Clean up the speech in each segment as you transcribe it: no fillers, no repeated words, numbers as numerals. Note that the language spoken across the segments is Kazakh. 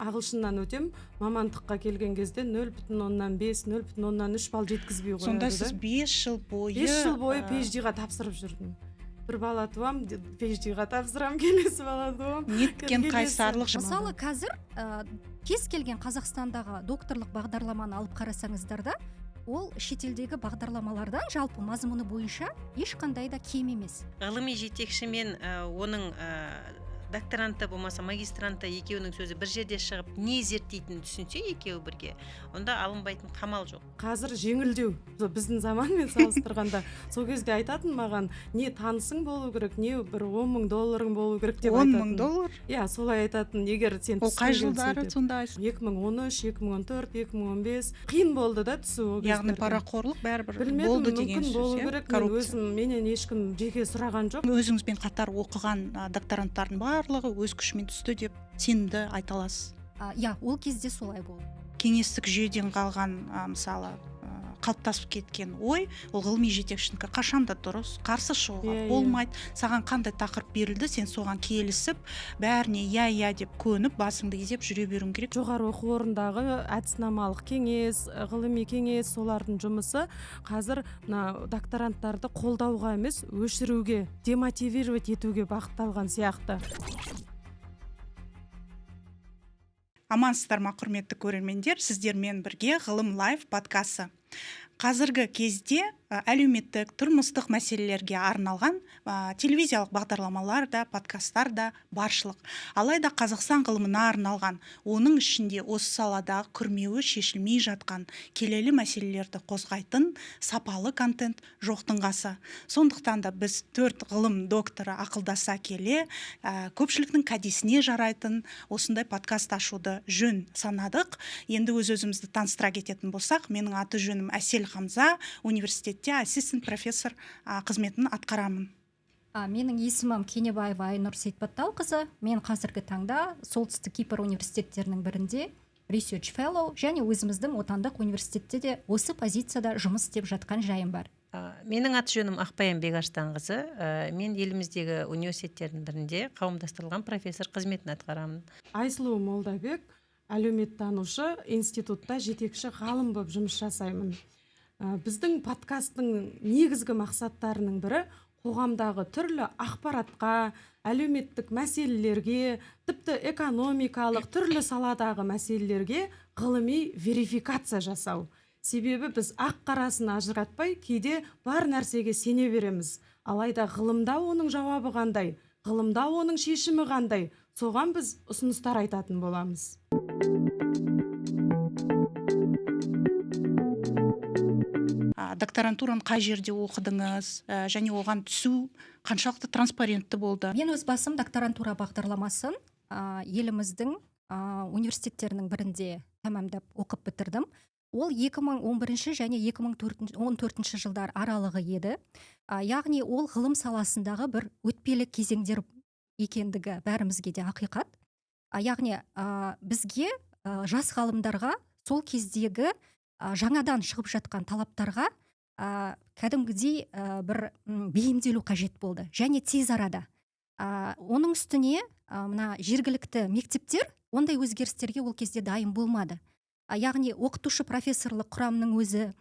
Ағылшыннан өтем, мамандыққа келген кезде 0,5, 0,3 балл жеткізбей қояды. Сонда сіз 5 жыл бойы 5 жыл бойы PhD-ға тапсырып жүрдім. Бір бала туам, PhD-ға тапсырам, келесі бала туам. Неткен қайсарлық. Мысалы, қазір кез келген Қазақстандағы докторлық бағдарламаны алып қарасаңыздар да, ол шетелдегі бағдарламалардан жалпы мазмұны бойынша ешқандай да кем емес. Ғылыми жетекші мен оның докторанты болмаса магистранты екеуінің сөзі бір жерде шығып, не зерттейтінін түсінсе екеуі бірге, онда алынбайтын қамал жоқ. Қазір жеңілдеу біздің заманмен салыстырғанда. Сол кезде айтатын маған, не танысың болу керек, не бір 10 000 долларың болу керек деп 10 000 доллар? Иә, солай айтатын, егер сен. Ол қай жылдары сонда? 2013, 2014, 2015. Қиын болды да түсу ол. Яғни парақорлық бәрібір болды деген сөз. Болу керек. Мен өзім, менен ешкім жеке сұраған жоқ. Өзіңізбен қатар оқыған докторанттардың барлығы өз күшімен түсті деп сенімді айта аласыз? Иә, ол кезде солай болды. Кеңестік жүйеден қалған, мысалы, қалыптасып кеткен ой, ол ғылыми жетекшінікі қашан да дұрыс, қарсы шығуға болмайды. Саған қандай тақырып берілді, сен соған келісіп, бәріне иә иә деп көніп, басыңды изеп жүре беруің керек. Жоғары оқу орнындағы әдіснамалық кеңес, ғылыми кеңес, солардың жұмысы қазір мына докторанттарды қолдауға емес, өшіруге, демотивировать етуге бағытталған сияқты. Амансыздар ма, құрметті көрермендер, сіздермен бірге Ғылым Лайф подкасты. Қазіргі кезде әлеуметтік, тұрмыстық мәселелерге арналған телевизиялық бағдарламалар да, подкасттар да баршылық. Алайда Қазақстан ғылымына арналған, оның ішінде осы саладағы күрмеуі шешілмей жатқан келелі мәселелерді қозғайтын сапалы контент жоқтың қасы. Сондықтан да біз 4 ғылым докторы ақылдаса келе, көпшіліктің кәдесіне жарайтын осындай подкаст ашуды жөн санадық. Енді өз-өзімізді таныстыра кететін болсақ, менің аты жөнім Әсел Хамза, университетте ассистент профессор қызметін атқарамын. Менің есімім Кенебаева Айнұр Сейтбатталқызы. Мен қазіргі таңда Солтүстік Кипр университеттерінің бірінде research fellow және өзіміздің отандық университетте де осы позицияда жұмыс істеп жатқан жайым бар. Менің аты жөнім Ақбаян Бекарыстанқызы. Мен еліміздегі университеттердің бірінде қауымдастырылған профессор қызметін атқарамын. Айсұлу Молдабек, әлеуметтанушы, институтта жетекші ғалым болып жұмыс жасаймын. Біздің подкасттың негізгі мақсаттарының бірі қоғамдағы түрлі ақпаратқа, әлеуметтік мәселелерге, тіпті экономикалық түрлі саладағы мәселелерге ғылыми верификация жасау. Себебі біз ақ қарасын ажыратпай, кейде бар нәрсеге сене береміз. Алайда ғылымда оның жауабы қандай, ғылымда оның шешімі қандай, соған біз ұсыныстар айтатын боламыз. Докторантураны қай жерде оқыдыңыз, және оған түсу қаншалықты транспарентті болды? Мен өз басым докторантура бағдарламасын еліміздің университеттерінің бірінде тәмамдап оқып бітірдім. Ол 2011 және 2014 жылдар аралығы еді. Яғни ол ғылым саласындағы бір өтпелі кезеңдер екендігі бәрімізге де ақиқат. Яғни бізге, жас ғалымдарға сол кездегі жаңадан шығып жатқан талаптарға кәдімгідей бір бейімделу қажет болды және тез арада. Оның үстіне мына жергілікті мектептер ондай өзгерістерге ол кезде дайын болмады. Яғни оқытушы профессорлық құрамның өзі,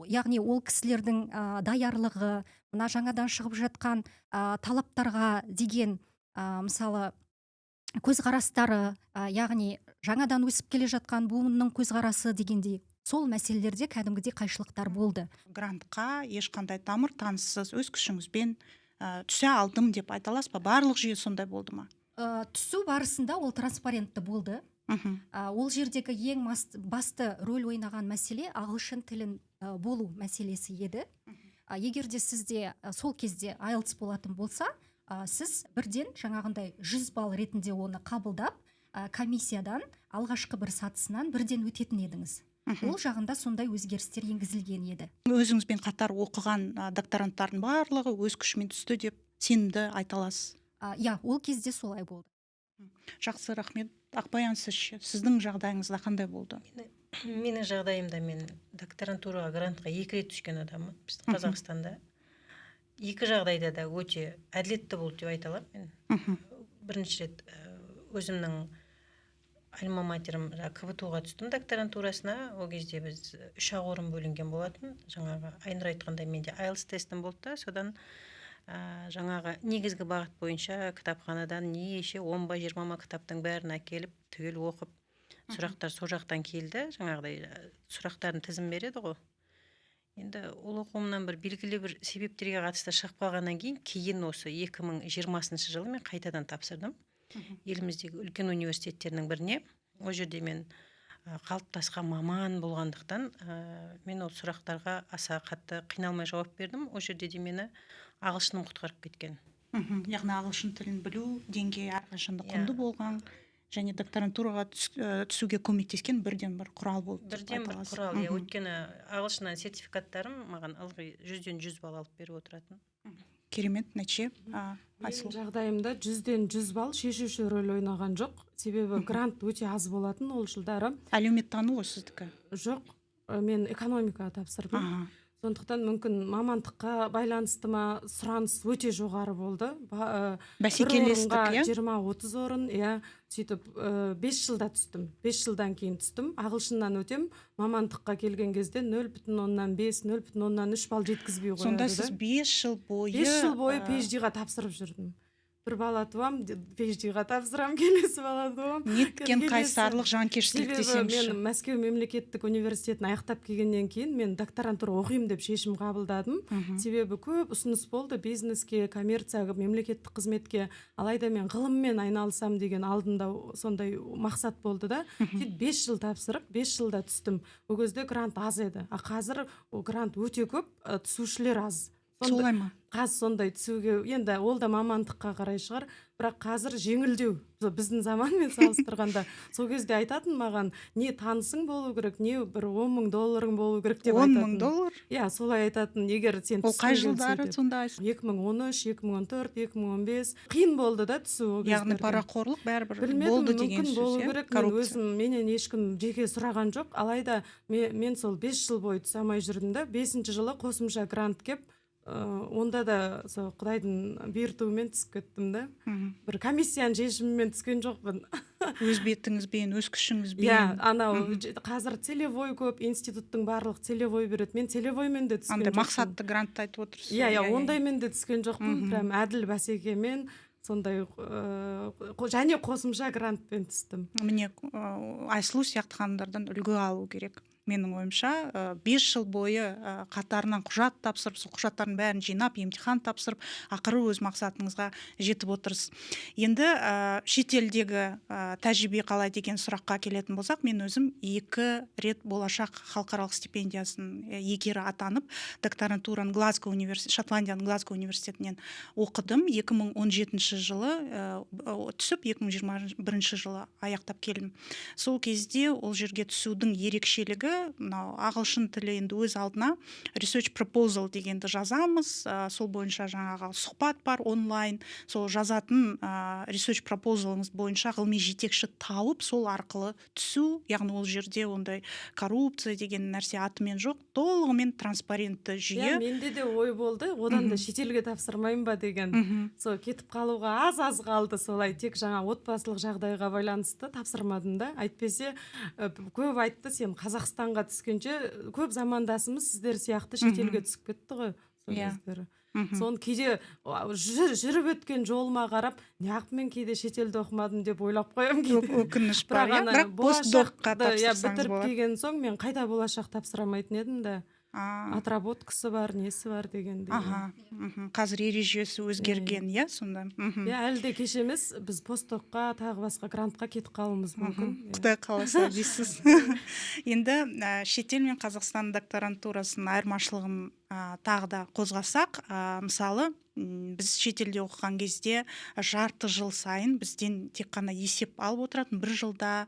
яғни ол кісілердің даярлығы, мына жаңадан шығып жатқан талаптарға деген, мысалы, көзқарастары, яғни жаңадан өсіп келе жатқан буынның көзқарасы дегендей, сол мәселелерде кәдімгідей қайшылықтар болды. Грантқа ешқандай тамыр таныссыз өз күшіңізбен түсе алдым деп айта аласыз ба? Барлық жүйе сондай болды ма? Түсу барысында ол транспарентті болды. Ол жердегі ең басты рөл ойнаған мәселе ағылшын тілін болу мәселесі еді. Егер де сізде сол кезде IELTS болатын болса, сіз бірден жаңағындай 100 балл ретінде оны қабылдап, комиссиядан алғашқы бір сатысынан бірден өтетін едіңіз. Ол жағында сондай өзгерістер енгізілген еді. Өзіңізбен қатар оқыған докторанттардың барлығы өз күшімен түсті деп сенімді айта аласыз? Иә, ол кезде солай болды. Жақсы, рахмет. Ақбаян, сіз ше, сіздің жағдайыңызда қандай болды? Менің жағдайымда мен докторантураға грантқа 2 рет түскен адаммын. Біздің Қазақстанда 2 жағдайда да өте әділетті болды деп айта аламын мен. Бірінші рет өзімнің Альма-матерім жаңағы КБТУ ға түстім докторантурасына. Ол кезде біз үш ақ орын бөлінген болатын. Жаңағы Айнұр айтқандай, менде IELTS тестім болды да, содан жаңағы негізгі бағыт бойынша кітапханадан неше, 10 ба, 20 ма кітаптың бәрін әкеліп, түгел оқып, сұрақтар сол жақтан келді. Жаңағыдай сұрақтардың тізім береді ғой. Енді ол оқуымнан бір белгілі бір себептерге қатысты шығып қалғаннан кейін осы 2020 жылы мен қайтадан тапсырдым еліміздегі үлкен университеттердің біріне. Ол жерде мен қалыптасқан маман болғандықтан, мен ол сұрақтарға аса қатты қиналмай жауап бердім. Ол жерде де мені ағылшыным құтқарып кеткен. Яғни ағылшын тілін білу деңгейі әрқашан да құнды Иә. болған және докторантураға түсуге көмектескен бірден бір құрал болды деп Бірден айта бір аласыз. құрал, иә. Өйткені ағылшыннан сертификаттарым маған ылғи 100-ден 100 балл алып беріп отыратын. Керемет нәтиже. Менің Айсұлу? жағдайымда 100-ден 100 балл шешуші рөл ойнаған жоқ, себебі грант өте аз болатын ол жылдары. Әлеуметтану ғой сіздікі? Жоқ, мен экономика тапсырдым. Сондықтан, мүмкін, мамандыққа байланысты ма, сұраныс өте жоғары болды. Бір Бәсекелестік, орынға иә. 20-30 орын, иә. Сөйтіп 5 жылда түстім, 5 жылдан кейін түстім. Ағылшыннан өтем, мамандыққа келген кезде 0,5, 0,3 балл жеткізбей қояды Сонда да. сіз 5 жыл бойы 5 жыл бойы PhD-ға тапсырып жүрдім. Бір бала туамын, PhD-ға тапсырамын, келесі бала туамын, Неткен келесі. қайсарлық, жанкештілік Себебі десеңізші. мен Мәскеу мемлекеттік университетін аяқтап келгеннен кейін мен докторантура оқимын деп шешім қабылдадым. Себебі көп ұсыныс болды бизнеске, коммерцияға, мемлекеттік қызметке. Алайда мен ғылыммен айналысам деген алдында сондай мақсат болды да. Сөйтіп 5 жыл тапсырып, 5 жылда түстім. Ол кезде грант аз еді, а қазір ол грант өте көп, түсушілер аз. Солай ма? Қазір сондай түсуге енді ол да мамандыққа қарай шығар, бірақ қазір жеңілдеу. Сол біздің заманмен салыстырғанда. Сол кезде айтатын маған: не танысың болу керек, не бір 10 000 долларың болу керек деп он айтатын. мың доллар Иә, солай айтатын, егер сен Ол қай түскің келсе жылдары деп. сонда? 2013, 2014, 2015. Қиын болды да түсу ол Яғни кездерде. парақорлық бәрібір Білмедім, болды деген мүмкін, сөз, болу иә? керек. Мен Коррупция. өзім, менен ешкім жеке сұраған жоқ. Алайда мен сол 5 жыл бойы түсе алмай жүрдім да, бесінші жылы қосымша грант кеп, онда да сол құдайдың бұйыртуымен түсіп кеттім да. Бір комиссияның шешімімен түскен жоқпын. Өз бетіңізбен, өз күшіңізбен. Иә, анау қазір целевой көп, институттың барлық целевой береді. Мен целевоймен де түскен Андай жоқпын. мақсатты грантты айтып отырсыз. Иә, ондаймен де түскен жоқпын. Прям әділ бәсекемен, сондай және қосымша грантпен түстім. Міне, Айсұлу сияқты ханымдардан үлгі алу керек менің ойымша. 5 жыл бойы қатарынан құжат тапсырып, сол құжаттардың бәрін жинап, емтихан тапсырып, ақыры өз мақсатыңызға жетіп отырсыз. Енді шетелдегі тәжірибе қалай деген сұраққа келетін болсақ, мен өзім екі рет Болашақ халықаралық стипендиясының иегері атанып, докторантураны Глазго университет, Шотландияның Глазго университетінен оқыдым. 2017 жылы түсіп, 2021 жылы аяқтап келдім. Сол кезде ол жерге түсудің ерекшелігі мынау: ағылшын тілі енді өз алдына, research proposal дегенді жазамыз, сол бойынша жаңағы сұхбат бар онлайн. Сол жазатын research proposalыңыз бойынша ғылыми жетекші тауып, сол арқылы түсу. Яғни ол жерде ондай коррупция деген нәрсе атымен жоқ, толығымен транспарентті жүйе. Иә, менде де ой болды одан да, шетелге тапсырмаймын ба деген. Сол кетіп қалуға аз аз қалды солай, тек жаңа отбасылық жағдайға байланысты тапсырмадым да. Әйтпесе көп айтты: сен Қазақстанға түскенше, көп замандасымыз сіздер сияқты шетелге түсіп кетті ғой сол кездері. Соны кейде жүріп өткен жолыма қарап, неғып мен кейде шетелде оқымадым деп ойлап қоямын кейде. Өкініш бар, Бірақ иә. ана Бірақ постдокқа Болашақты, иә, тапсырсаңыз бітіріп болады. келген соң мен қайта Болашақ тапсыра алмайтын едім да, отработкасы бар, несі бар дегендей. Аха, қазір ережесі өзгерген, иә, сонда. Иә, әлі де кеш емес, біз постдокқа, тағы басқа грантқа кетіп қалуымыз мүмкін, иә. Құдай қаласа дейсіз. Енді шетел мен Қазақстан докторантурасының айырмашылығын тағы да қозғасақ, мысалы, біз шетелде оқыған кезде жарты жыл сайын бізден тек қана есеп алып отыратын, бір жылда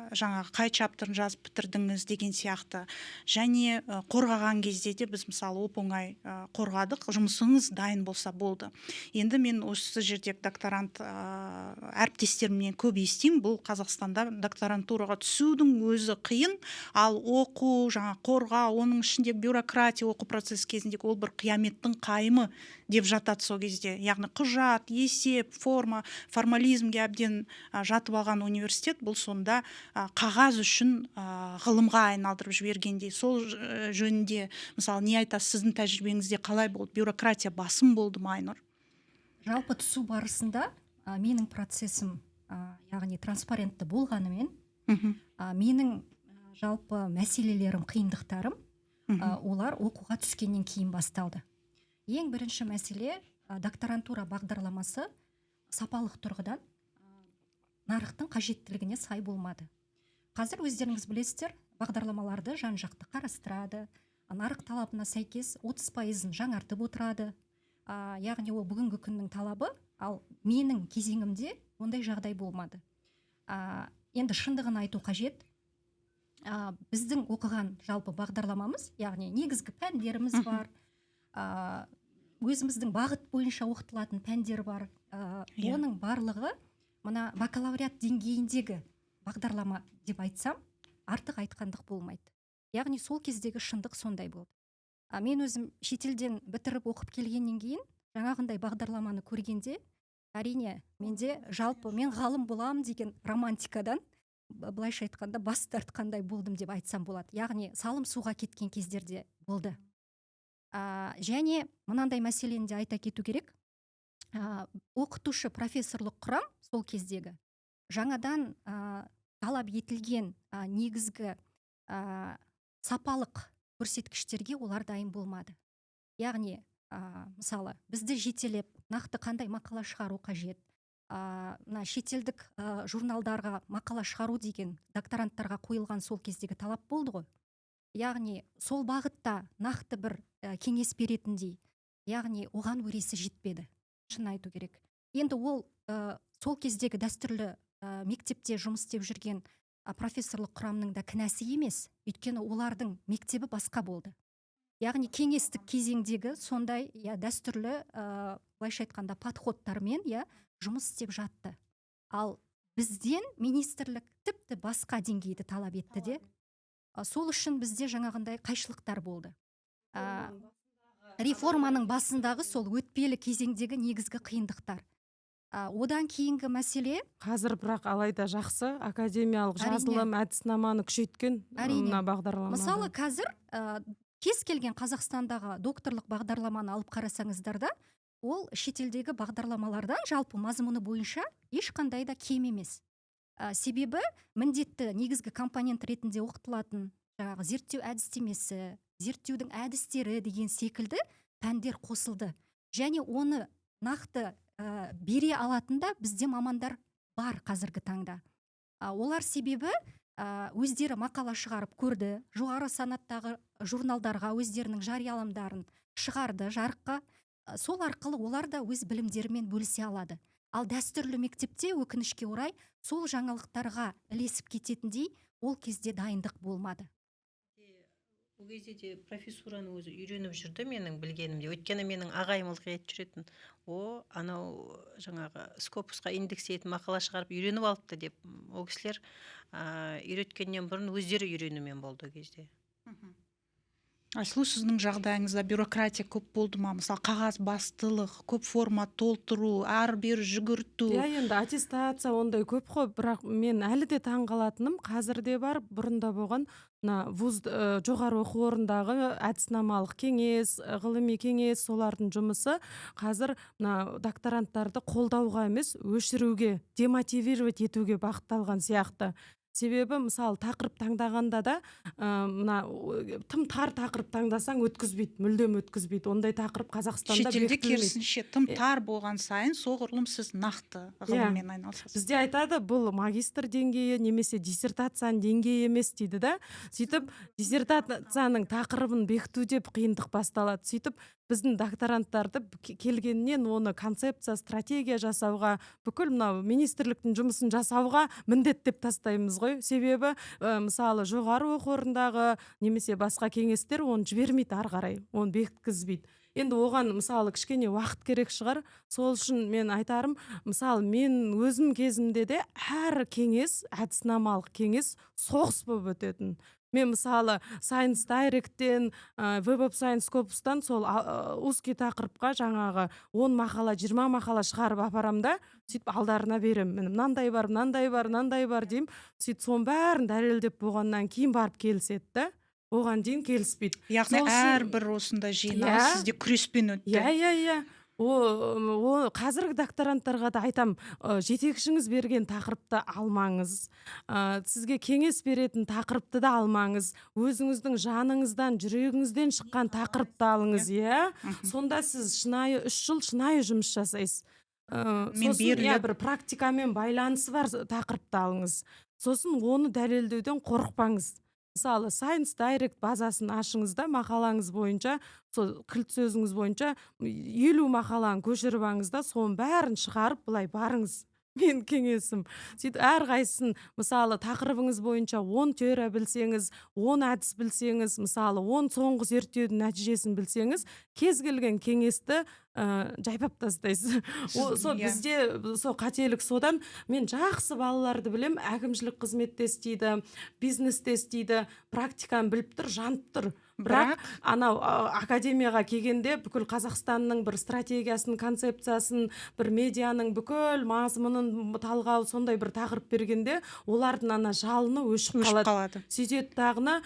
жаңағы қай chapter ын жазып бітірдіңіз деген сияқты. Және қорғаған кезде де біз, мысалы, оп оңай қорғадық, жұмысыңыз дайын болса болды. Енді мен осы жерде докторант әріптестерімнен көп естимін: бұл Қазақстанда докторантураға түсудің өзі қиын, ал оқу, жаңа қорғау, оның ішінде бюрократия. Бюрократия оқу процесі кезіндегі ол бір қияметтің қайымы деп жатады сол кезде. Яғни құжат, есеп, форма, формализмге әбден жатып алған университет бұл сонда қағаз үшін ғылымға айналдырып жібергендей. Сол жөнінде, мысалы, не айтасыз? Сіздің тәжірибеңізде қалай болды? Бюрократия басым болды ма, Айнұр? Жалпы түсу барысында менің процесім, яғни транспарентті болғанымен, менің жалпы мәселелерім, қиындықтарым, олар оқуға түскеннен кейін басталды. Ең бірінші мәселе, докторантура бағдарламасы сапалық тұрғыдан нарықтың қажеттілігіне сай болмады. Қазір өздеріңіз білесіздер, бағдарламаларды жан жақты қарастырады, нарық талабына сәйкес 30%-ын жаңартып отырады, яғни ол бүгінгі күннің талабы. Ал менің кезеңімде ондай жағдай болмады. Енді шындығын айту қажет, біздің оқыған жалпы бағдарламамыз, яғни негізгі пәндеріміз бар, өзіміздің бағыт бойынша оқытылатын пәндер бар, оның барлығы мына бакалавриат деңгейіндегі бағдарлама деп айтсам, артық айтқандық болмайды. Яғни сол кездегі шындық сондай болды. Мен өзім шетелден бітіріп оқып келгеннен кейін жаңағындай бағдарламаны көргенде, әрине, менде жалпы мен ғалым боламын деген романтикадан, былайша айтқанда, бас тартқандай болдым деп айтсам болады. Яғни салым суға кеткен кездерде болды. Және мынандай мәселені де айта кету керек: оқытушы профессорлық құрам сол кездегі жаңадан талап етілген негізгі сапалық көрсеткіштерге олар дайын болмады. Яғни мысалы, бізді жетелеп, нақты қандай мақала шығару қажет, мына шетелдік журналдарға мақала шығару деген докторанттарға қойылған сол кездегі талап болды ғой. Яғни сол бағытта нақты бір кеңес беретіндей, яғни оған өресі жетпеді, шын айту керек. Енді ол сол кездегі дәстүрлі мектепте жұмыс істеп жүрген профессорлық құрамның да кінәсі емес, өйткені олардың мектебі басқа болды. Яғни кеңестік кезеңдегі сондай, иә, дәстүрлі, былайша айтқанда, подходтармен, иә, жұмыс істеп жатты. Ал бізден министрлік тіпті басқа деңгейді талап етті де. Сол үшін бізде жаңағындай қайшылықтар болды. Реформаның басындағы сол өтпелі кезеңдегі негізгі қиындықтар. Одан кейінгі мәселе Қазір бірақ алайда жақсы академиялық жазылым, әдіснаманы күшейткен мына бағдарламада. Мысалы, қазір кез келген Қазақстандағы докторлық бағдарламаны алып қарасаңыздар да, ол шетелдегі бағдарламалардан жалпы мазмұны бойынша ешқандай да кем емес. Себебі міндетті негізгі компонент ретінде оқытылатын жаңағы зерттеу әдістемесі, зерттеудің әдістері деген секілді пәндер қосылды. Және оны нақты бере алатын да бізде мамандар бар қазіргі таңда. Олар себебі өздері мақала шығарып көрді, жоғары санаттағы журналдарға өздерінің жарияланымдарын шығарды жарыққа. Сол арқылы олар да өз білімдерімен бөлісе алады. Ал дәстүрлі мектепте, өкінішке орай, сол жаңалықтарға ілесіп кететіндей ол кезде дайындық болмады. Ол кезде де профессураның өзі үйреніп жүрді менің білгенімде. Өйткені менің ағайым ылғи айтып жүретін: «О, анау жаңағы Скопусқа индекстейтін мақала шығарып үйреніп алыпты», — деп. Ол кісілер үйреткеннен бұрын өздері үйренумен болды ол кезде. Айсұлу, сіздің жағдайыңызда бюрократия көп болды ма? Мысалы, қағаз бастылық, көп форма толтыру, ары бері жүгірту. Иә, енді аттестация ондай көп қой, бірақ мен әлі де таң қалатыным, қазір де бар, бұрында болған мына вуз, жоғары оқу орнындағы әдіснамалық кеңес, ғылыми кеңес, солардың жұмысы қазір мына докторанттарды қолдауға емес, өшіруге, демотивировать етуге бағытталған сияқты. Себебі, мысалы, тақырып таңдағанда да мына тым тар тақырып таңдасаң, өткізбейді, мүлдем өткізбейді. Ондай тақырып Қазақстанда Шетелде бекітілмейді. керісінше, тым тар болған сайын соғұрлым сіз нақты ғылыммен айналысасыз. Бізде айтады, бұл магистр деңгейі немесе диссертацияның деңгейі емес дейді да. Сөйтіп диссертацияның тақырыбын бекітуде қиындық басталады. Сөйтіп біздің докторанттарды келгеннен оны концепция, стратегия жасауға, бүкіл мынау министрліктің жұмысын жасауға міндеттеп тастаймыз ғой. Себебі мысалы, жоғары оқу орнындағы немесе басқа кеңестер оны жібермейді ары қарай, оны бекіткізбейді. Енді оған, мысалы, кішкене уақыт керек шығар. Сол үшін мен айтарым, мысалы, мен өзім кезімде де әр кеңес, әдіснамалық кеңес соғыс болып өтетін. Мен, мысалы, Science Directтен, Web of Science, Scopus'тан сол узкий тақырыпқа жаңағы 10 мақала, 20 мақала шығарып апарамын да, сөйтіп алдарына беремін: міне, мынандай бар, мынандай бар, мынандай бар деймін. Сөйтіп соның бәрін дәлелдеп болғаннан кейін барып келіседі да, оған дейін келіспейді. Яғни Сол үшін- әрбір осындай жиналыс сізде күреспен өтті. Иә, о қазіргі докторанттарға да айтам: жетекшіңіз берген тақырыпты алмаңыз, сізге кеңес беретін тақырыпты да алмаңыз, өзіңіздің жаныңыздан, жүрегіңізден шыққан тақырыпты алыңыз, иә. Сонда сіз шынайы 3 жыл шынайы жұмыс жасайсыз. Мен Сосын, иә, беріліп- бір практикамен байланысы бар тақырыпты алыңыз. Сосын оны дәлелдеуден қорықпаңыз. Мысалы, Science Direct базасын ашыңыз да, мақалаңыз бойынша, сол кілт сөзіңіз бойынша 50 мақаланы көшіріп алыңыз да, соның бәрін шығарып былай барыңыз. Менің кеңесім. Сөйтіп әрқайсысын, мысалы, тақырыбыңыз бойынша 10 теория білсеңіз, 10 әдіс білсеңіз, мысалы, 10 соңғы зерттеудің нәтижесін білсеңіз, кез келген кеңесті жайпап тастайсыз. О, сол бізде сол қателік содан. Мен жақсы балаларды білем, әкімшілік қызметте істейді, бизнесте істейді, практиканы біліп тұр, жанып тұр, бірақ анау академияға келгенде бүкіл Қазақстанның бір стратегиясын, концепциясын, бір медианың бүкіл мазмұнын талғау, сондай бір тақырып бергенде, олардың ана жалыны өшіп өшіп қалады. Қалады. Сөйтеді дағыны,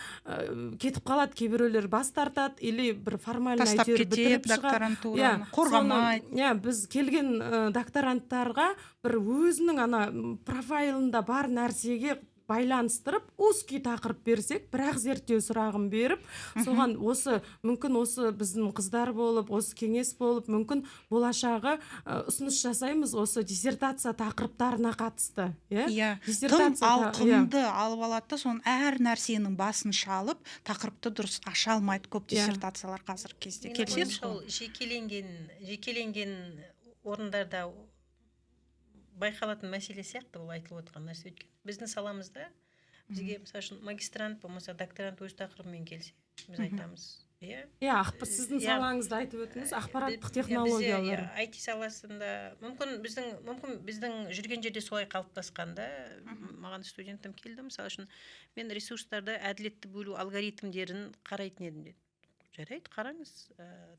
кетіп қалады, кейбіреулер бас тартады или бір формально тастап әйтеуір кетеді бітіріп шығады. Докторантураны қорғамайды. Иә, біз келген докторанттарға бір өзінің ана профайлында бар нәрсеге байланыстырып узкий тақырып берсек, бірақ зерттеу сұрағын беріп, соған осы мүмкін осы біздің қыздар болып, осы кеңес болып, мүмкін болашағы ұсыныс жасаймыз осы диссертация тақырыптарына қатысты, иә. Иә, тым Диссертация ауқымды алып алады да, соның әр нәрсенің басын шалып, тақырыпты дұрыс аша алмайды көп диссертациялар қазіргі кезде. Менің Келісесіз ойымша, ғой? ол жекеленген орындарда байқалатын мәселе сияқты бұл айтылып отырған нәрсе. Өйткені біздің саламызда бізге, мысалы үшін, магистрант болмаса докторант өз тақырыбымен келсе, біз айтамыз, иә. Иә, сіздің салаңызды айтып өтіңіз, ақпараттық технологиялар. Бізде, иә, IT саласында мүмкін біздің жүрген жерде солай қалыптасқан да. Маған студентім келді, мысалы үшін, мен ресурстарды әділетті бөлу алгоритмдерін қарайтын едім деді. Жарайды, қараңыз,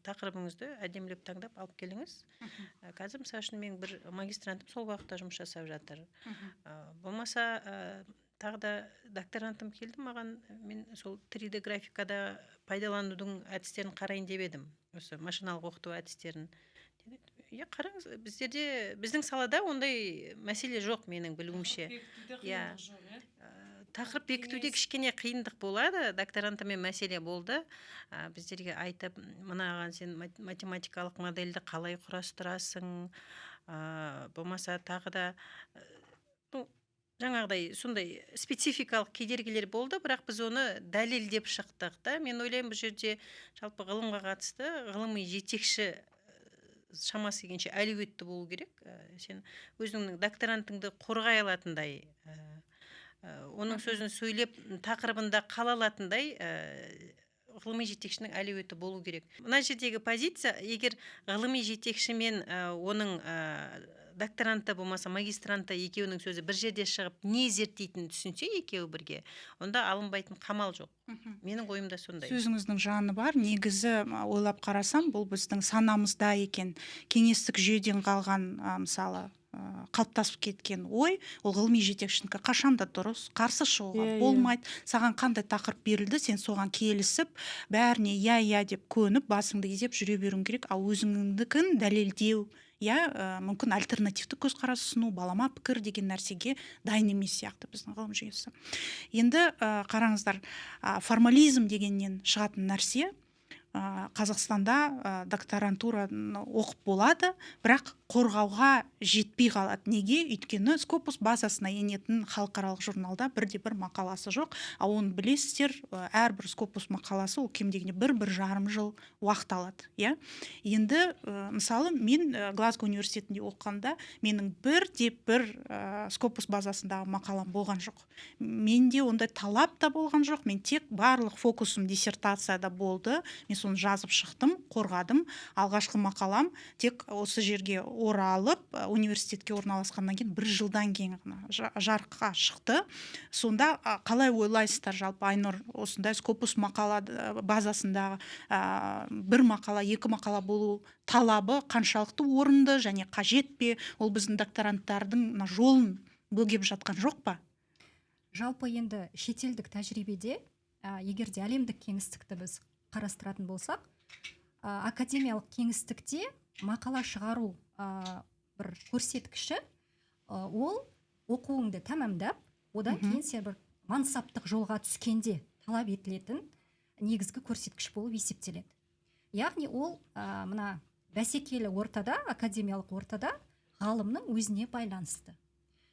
тақырыбыңызды әдемілеп таңдап алып келіңіз. Қазір, мысалы үшін, менің бір магистрантым сол бағытта жұмыс жасап жатыр. Болмаса тағы да докторантым келді маған: мен сол 3D графикада пайдаланудың әдістерін қарайын деп едім, осы машиналық оқыту әдістерін деді. Иә, қараңыз. Біздерде, біздің салада ондай мәселе жоқ, менің білуімше. Иә. Тақырып бекітуде кішкене қиындық болады. Докторантымен мәселе болды. Біздерге айтып, мынаған сен математикалық модельді қалай құрастырасың, болмаса тағы да ну, жаңағыдай сондай спецификалық кедергілер болды, бірақ біз оны дәлелдеп шықтық та. Мен ойлаймын, бұл жерде жалпы ғылымға қатысты ғылыми жетекші шамасы келгенше әлеуетті болу керек. Сен өзіңнің докторантыңды қорғай алатындай, оның сөзін сөйлеп, тақырыбында қала алатындай ғылыми жетекшінің әлеуеті болу керек. Мына жердегі позиция, егер ғылыми жетекші мен оның докторанты болмаса магистранты екеуінің сөзі бір жерде шығып, не зерттейтінін түсінсе екеуі бірге, онда алынбайтын қамал жоқ. Менің ойымда сондай. Сөзіңіздің жаны бар. Негізі, ойлап қарасам, бұл біздің санамызда екен, кеңестік жүйеден қалған, мысалы, қалыптасып кеткен ой. Ол ғылыми жетекшінікі қашан да дұрыс, қарсы шығуға Иә, иә. болмайды. Саған қандай тақырып берілді, сен соған келісіп, бәріне иә, иә деп көніп, басыңды изеп жүре беруің керек. Ал өзіңдікін дәлелдеу, иә, мүмкін альтернативті көзқарас ұсыну, балама пікір деген нәрсеге дайын емес сияқты біздің ғылым жүйесі. Енді қараңыздар, формализм дегеннен шығатын нәрсе: Қазақстанда докторантураны оқып болады, бірақ қорғауға жетпей қалады. Неге? Өйткені Scopus базасына енетін халықаралық журналда бірде бір мақаласы жоқ. Ал оны білесіздер, әрбір Scopus мақаласы ол кем дегенде 1-1,5 жыл уақыт алады, иә. Енді мысалы, мен Глазго университетінде оқығанда менің бірде бір Scopus базасындағы мақалам болған жоқ. Менде ондай талап та болған жоқ. Мен тек барлық фокусым диссертацияда болды. Мен соны жазып шықтым, қорғадым. Алғашқы мақалам тек осы жерге оралып, университетке орналасқаннан кейін, бір жылдан кейін ғана жарыққа шықты. Сонда қалай ойлайсыздар, жалпы, Айнұр, осындай Scopus мақала базасындағы бір мақала, екі мақала болу талабы қаншалықты орынды және қажет пе? Ол біздің докторанттардың мына жолын бөгеп жатқан жоқ па? Жалпы енді шетелдік тәжірибеде, егер де әлемдік кеңістікті біз қарастыратын болсақ, академиялық кеңістікте мақала шығару бір көрсеткіші, ол оқуыңды тәмамдап, одан кейін сен бір мансаптық жолға түскенде талап етілетін негізгі көрсеткіш болып есептеледі. Яғни ол мына бәсекелі ортада, академиялық ортада ғалымның өзіне байланысты.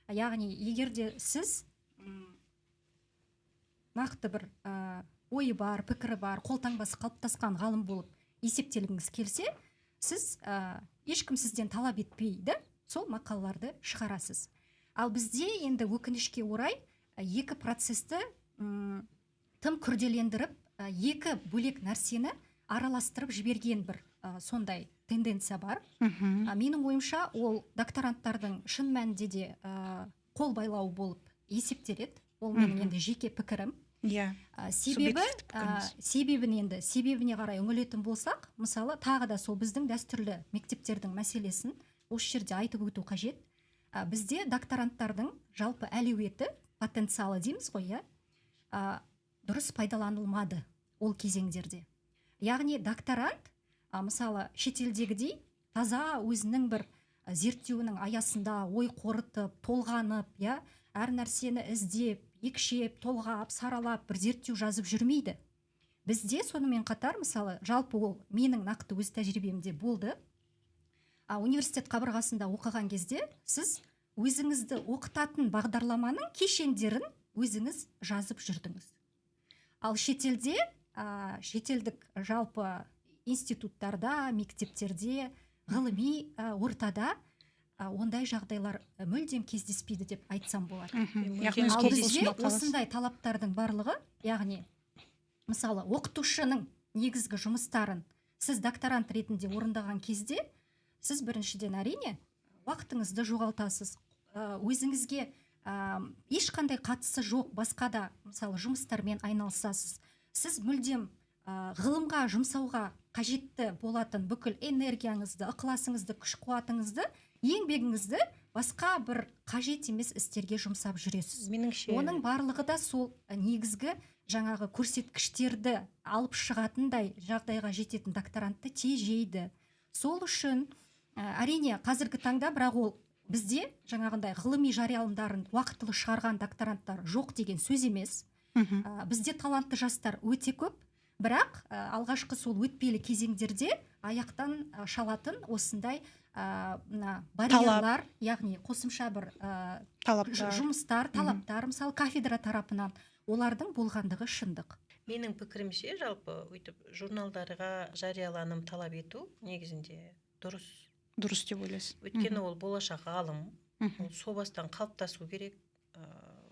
Яғни егер де сіз нақты бір ойы бар, пікірі бар, қолтаңбасы қалыптасқан ғалым болып есептелгіңіз келсе, сіз ешкім сізден талап етпейді, сол мақалаларды шығарасыз. Ал бізде енді, өкінішке орай, екі процесті тым күрделендіріп, екі бөлек нәрсені араластырып жіберген бір сондай тенденция бар. Менің ойымша, ол докторанттардың шын мәнінде де қол байлауы болып есептеледі. Ол менің енді жеке пікірім. Себебі Субъективті пікіріңіз. Себебін енді, себебіне қарай үңілетін болсақ, мысалы, тағы да сол біздің дәстүрлі мектептердің мәселесін осы жерде айтып өту қажет. Бізде докторанттардың жалпы әлеуеті, потенциалы дейміз ғой, иә, дұрыс пайдаланылмады ол кезеңдерде. Яғни докторант мысалы, шетелдегідей таза өзінің бір зерттеуінің аясында ой қорытып, толғанып, иә, әр нәрсені іздеп, екшеп, толғап, саралап, бір зерттеу жазып жүрмейді. Бізде сонымен қатар, мысалы, жалпы ол менің нақты өз тәжірибемде болды. Университет қабырғасында оқыған кезде сіз өзіңізді оқытатын бағдарламаның кешендерін өзіңіз жазып жүрдіңіз. Ал шетелде, шетелдік жалпы институттарда, мектептерде, ғылыми ортада ондай жағдайлар мүлдем кездеспейді деп айтсам болады. Яғни Ал Scopus бізде мақаласы. осындай талаптардың барлығы, яғни мысалы, оқытушының негізгі жұмыстарын сіз докторант ретінде орындаған кезде, сіз біріншіден, әрине, уақытыңызды жоғалтасыз, өзіңізге ешқандай қатысы жоқ басқа да, мысалы, жұмыстармен айналысасыз. Сіз мүлдем ғылымға жұмсауға қажетті болатын бүкіл энергияңызды, ықыласыңызды, күш қуатыңызды, еңбегіңізді басқа бір қажет емес істерге жұмсап жүресіз. Меніңше, Оның барлығы да сол негізгі жаңағы көрсеткіштерді алып шығатындай жағдайға жететін докторантты тежейді. Сол үшін әрине, қазіргі таңда, бірақ ол бізде жаңағындай ғылыми жарияланымдарын уақытылы шығарған докторанттар жоқ деген сөз емес. Бізде талантты жастар өте көп, бірақ алғашқы сол өтпелі кезеңдерде аяқтан шалатын осындай мына барьерлар, яғни қосымша бір Талаптар. жұмыстар, талаптар, мысалы, кафедра тарапынан олардың болғандығы шындық. Менің пікірімше, жалпы өйтіп журналдарға жарияланым талап ету негізінде дұрыс. Дұрыс деп ойлайсыз. Өйткені ол болашақ ғалым, ол сол бастан қалыптасу керек.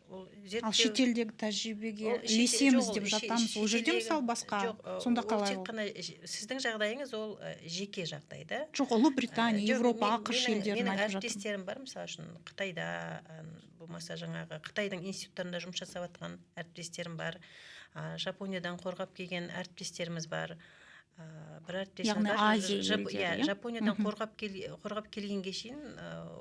Ол зерттеу Ал шетелдегі тәжірибеге Ол ілесеміз жоқ, деп жатамыз, ол жерде, мысалы, басқа. Жоқ, Сонда ол қалай тек ол? қана сіздің жағдайыңыз, ол жеке жағдай да. Жоқ, Ұлыбритания, Жоқ, Европа, АҚШ елдерін менің айтып жатырмын. әріптестерім бар, мысалы үшін, Қытайда, болмаса жаңағы Қытайдың институттарында жұмыс жасап жатқан әріптестерім бар, Жапониядан қорғап келген әріптестеріміз бар. Бір әріптесіміз Яғни бар, Азия елдері, иә, иә? Жапониядан қорғап келгенге шейін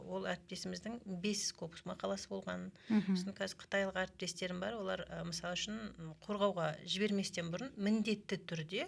ол әріптесіміздің 5 Scopus мақаласы болған. Сосын қазір қытайлық әріптестерім бар, олар, мысалы үшін, қорғауға жіберместен бұрын міндетті түрде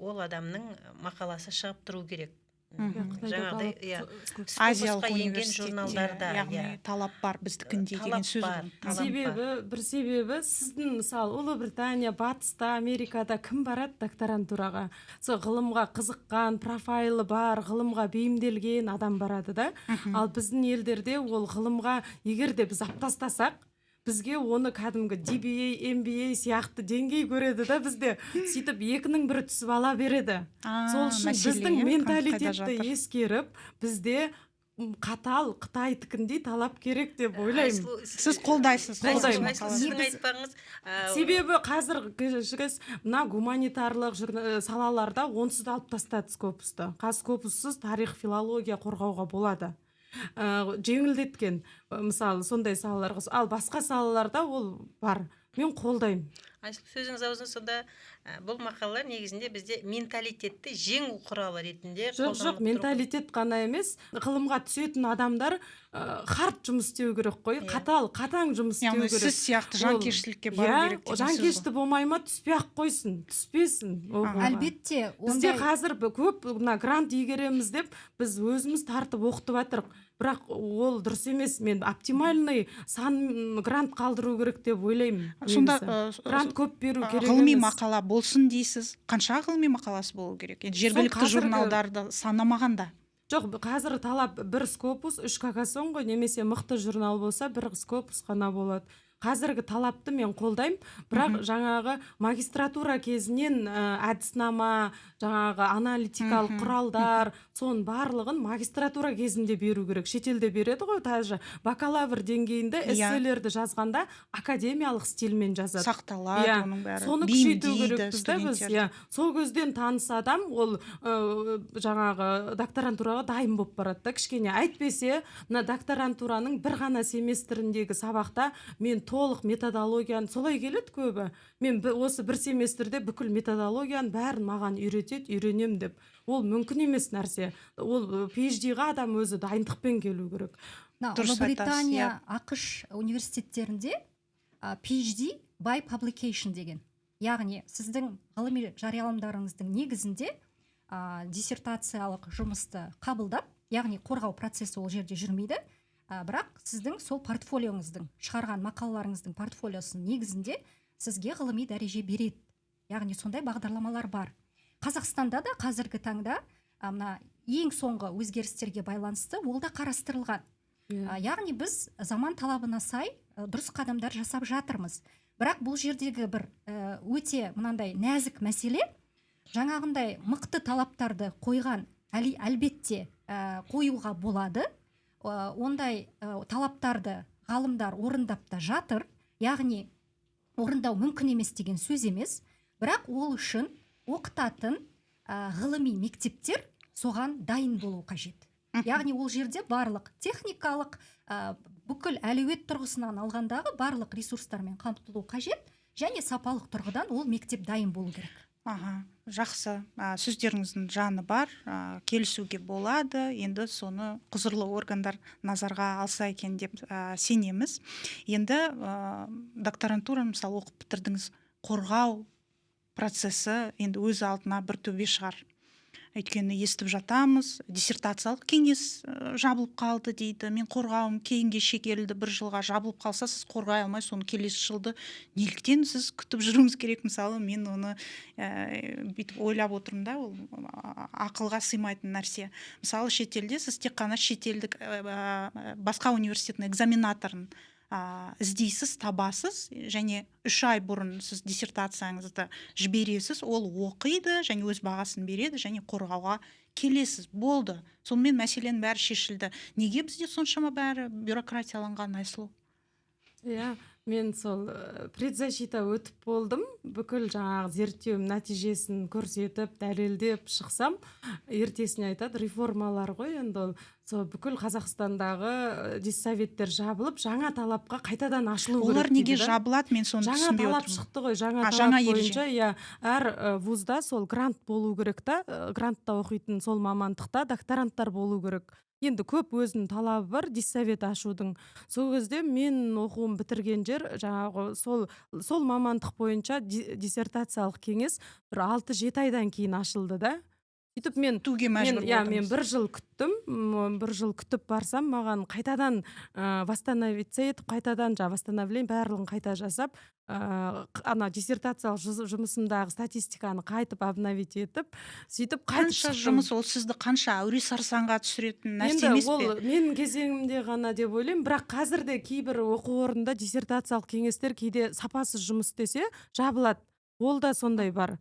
ол адамның мақаласы шығып тұру керек. Қытайда Жаңағыдай, талап иә, көп. Азиялық Scopus-қа енген университетте, журналдарда, яғни иә. талап бар біздікінде Талап деген сөз бар, ғой. талап бар. Себебі, бір себебі, сіздің, мысалы, Ұлыбритания, батыста, Америкада кім барады докторантураға? Сол ғылымға қызыққан, профайлы бар, ғылымға бейімделген адам барады да. Ал біздің елдерде ол ғылымға егер де біз алып тастасақ, бізге оны кәдімгі DBA, MBA сияқты деңгей көреді да бізде. Сөйтіп екінің бірі түсіп ала береді. Сол үшін Мәселе, біздің иә, қайда менталитетті жатыр? ескеріп, бізде Қатал қытайдікіндей талап керек деп ойлаймын. Айсұлу, Сіз қолдайсыз. Қолдаймын. Айсұлу, Айсұлу, сіздің Негізі- айтпағыңыз Себебі қазір мына гуманитарлық салаларда онсыз да алып тастады Скопусты. Қазір Скопуссыз тарих, филология қорғауға болады, жеңілдеткен. Мысалы, сондай салаларға, ал басқа салаларда ол бар, мен қолдаймын. Айсұлу, сөзіңіз аузына. Сонда бұл мақалалар негізінде бізде менталитетті жеңу құралы ретінде Жоқ, жоқ, қолданылып тұр ғой. менталитет қана емес, ғылымға түсетін адамдар хард жұмыс істеу керек қой. Қатал, қатаң жұмыс істеу Яғни керек. сіз сияқты жанкештілікке бару керек деген сөз ғой. Жанкешті болмай ма, түспей ақ қойсын, түспесін оқуға. Әлбетте. Бізде Ондай қазір көп мына грант игереміз деп, біз өзіміз тартып оқытып жатырық, бірақ ол дұрыс емес. Мен оптимальный сан грант қалдыру керек деп ойлаймын Сонда негізі. Грант көп беру керек ғылыми емес. мақала болсын дейсіз. Қанша ғылыми мақаласы болу керек енді, жергілікті журналдарды санамағанда? Жоқ, қазір талап бір Скопус, үш Какасон ғой, немесе мықты журнал болса, бір Скопус қана болады. Қазіргі талапты мен қолдаймын, бірақ жаңағы магистратура кезінен әдіснама, жаңағы аналитикалық құралдар, соның барлығын магистратура кезінде беру керек. Шетелде береді ғой, даже бакалавр деңгейінде эсселерді жазғанда академиялық стильмен жазады. Сақталады оның бәрі, Соны күшейту бейімдейді керекпіз да біз. студенттерді. Иә, сол көзден таныс адам ол жаңағы докторантураға дайын болып барады да кішкене. Әйтпесе мына докторантураның бір ғана семестріндегі сабақта мен толық методологияны, солай келеді көбі, мен осы бір семестрде бүкіл методологияны бәрін маған үйретеді, үйренем деп, ол мүмкін емес нәрсе. Ол PhD-ға адам өзі дайындықпен келу керек. Мына Дұрыс айтасыз, Ұлыбритания, иә. АҚШ университеттерінде PhD by publication деген, яғни сіздің ғылыми жарияланымдарыңыздың негізінде диссертациялық жұмысты қабылдап, яғни қорғау процесі ол жерде жүрмейді, бірақ сіздің сол портфолиоңыздың, шығарған мақалаларыңыздың портфолиосының негізінде сізге ғылыми дәреже береді. Яғни сондай бағдарламалар бар. Қазақстанда да қазіргі таңда мына ең соңғы өзгерістерге байланысты ол да қарастырылған. Яғни біз заман талабына сай дұрыс қадамдар жасап жатырмыз. Бірақ бұл жердегі бір өте мынандай нәзік мәселе: жаңағындай мықты талаптарды қойған әлбетте қоюға болады. Ондай талаптарды ғалымдар орындап та жатыр, яғни орындау мүмкін емес деген сөз емес. Бірақ ол үшін оқытатын ғылыми мектептер соған дайын болу қажет. Яғни ол жерде барлық техникалық, бүкіл әлеует тұрғысынан алғандағы барлық ресурстармен қамтылу қажет және сапалық тұрғыдан ол мектеп дайын болу керек. Аха, жақсы. Сөздеріңіздің жаны бар, келісуге болады. Енді соны құзырлы органдар назарға алса екен деп сенеміз. Енді докторантура, мысалы, оқып бітірдіңіз, қорғау процесі енді өз алдына бір төбе шығар. Өйткені естіп жатамыз, диссертациялық кеңес жабылып қалды дейді, мен қорғауым кейінге шегерілді бір жылға. Жабылып қалса, сіз қорғай алмай, соны келесі жылды неліктен сіз күтіп жүруіңіз керек? Мысалы, мен оны бүйтіп ойлап отырмын да, ол ақылға сыймайтын нәрсе. Мысалы, шетелде сіз тек қана шетелдік басқа университеттің экзаменаторын іздейсіз, табасыз және 3 ай бұрын сіз диссертацияңызды жібересіз, ол оқиды және өз бағасын береді және қорғауға келесіз, болды. Сонымен мәселенің бәрі шешілді. Неге бізде соншама бәрі бюрократияланған, Айсұлу? Иә, мен сол предзащита өтіп болдым, бүкіл жаңағы зерттеуім нәтижесін көрсетіп, дәлелдеп шықсам, ертесіне айтады, реформалар ғой енді ол, сол бүкіл Қазақстандағы диссоветтер жабылып, жаңа талапқа қайтадан ашылу керек Олар неге дейді да. жабылады, мен соны Жаңа түсінбей талап отырмын. шықты ғой, жаңа А, талап жаңа ереже. бойынша, иә, әр вузда сол грант болу керек та, грантта оқитын сол мамандықта докторанттар болу керек. Енді көп өзінің талабы бар диссовет ашудың. Сол кезде мен оқуым бітірген жер, жаңағы сол мамандық бойынша диссертациялық кеңес бір 6-7 айдан кейін ашылды да. Сөйтіп мен Күтуге мен мәжбүр иә, мен болдыңыз. бір жыл күттім. Бір жыл күтіп барсам, маған қайтадан восстановиться етіп, қайтадан жаңағы восстановление барлығын қайта жасап, ана диссертациялық жұмысымдағы статистиканы қайтып обновить етіп, сөйтіп қайтып Қанша шықтым. жұмыс ол, сізді қанша әуре сарсаңға түсіретін нәрсе Енді емес ол пе? менің кезеңімде ғана деп ойлаймын, бірақ қазір де кейбір оқу орнында диссертациялық кеңестер кейде сапасыз жұмыс істесе, жабылады, ол да сондай бар.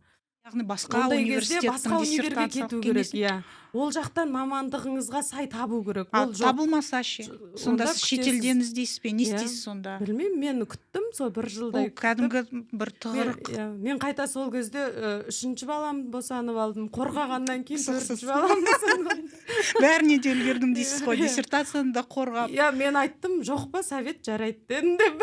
Яғни басқа Ондай кезде университеттің басқа универге диссертациялық кету керек. кеңесін Иә. Ол жақтан мамандығыңызға сай табу керек. А Ол жоқ. табылмаса ше? Сонда Онда сіз күтесіз. шетелден іздейсіз бе, не Иә. істейсіз сонда? Білмеймін, мен күттім сол бір жылдай Ол күттім. кәдімгі бір Мен, тығырық. иә, мен қайта сол кезде үшінші баламды босанып алдым. Қорғағаннан кейін Пысықсыз. төртінші баламды босанып алдым. Бәріне де үлгердім дейсіз ғой, Иә. диссертацияны да қорғап. Иә, мен айттым, жоқ па, совет жарайды дедім деп.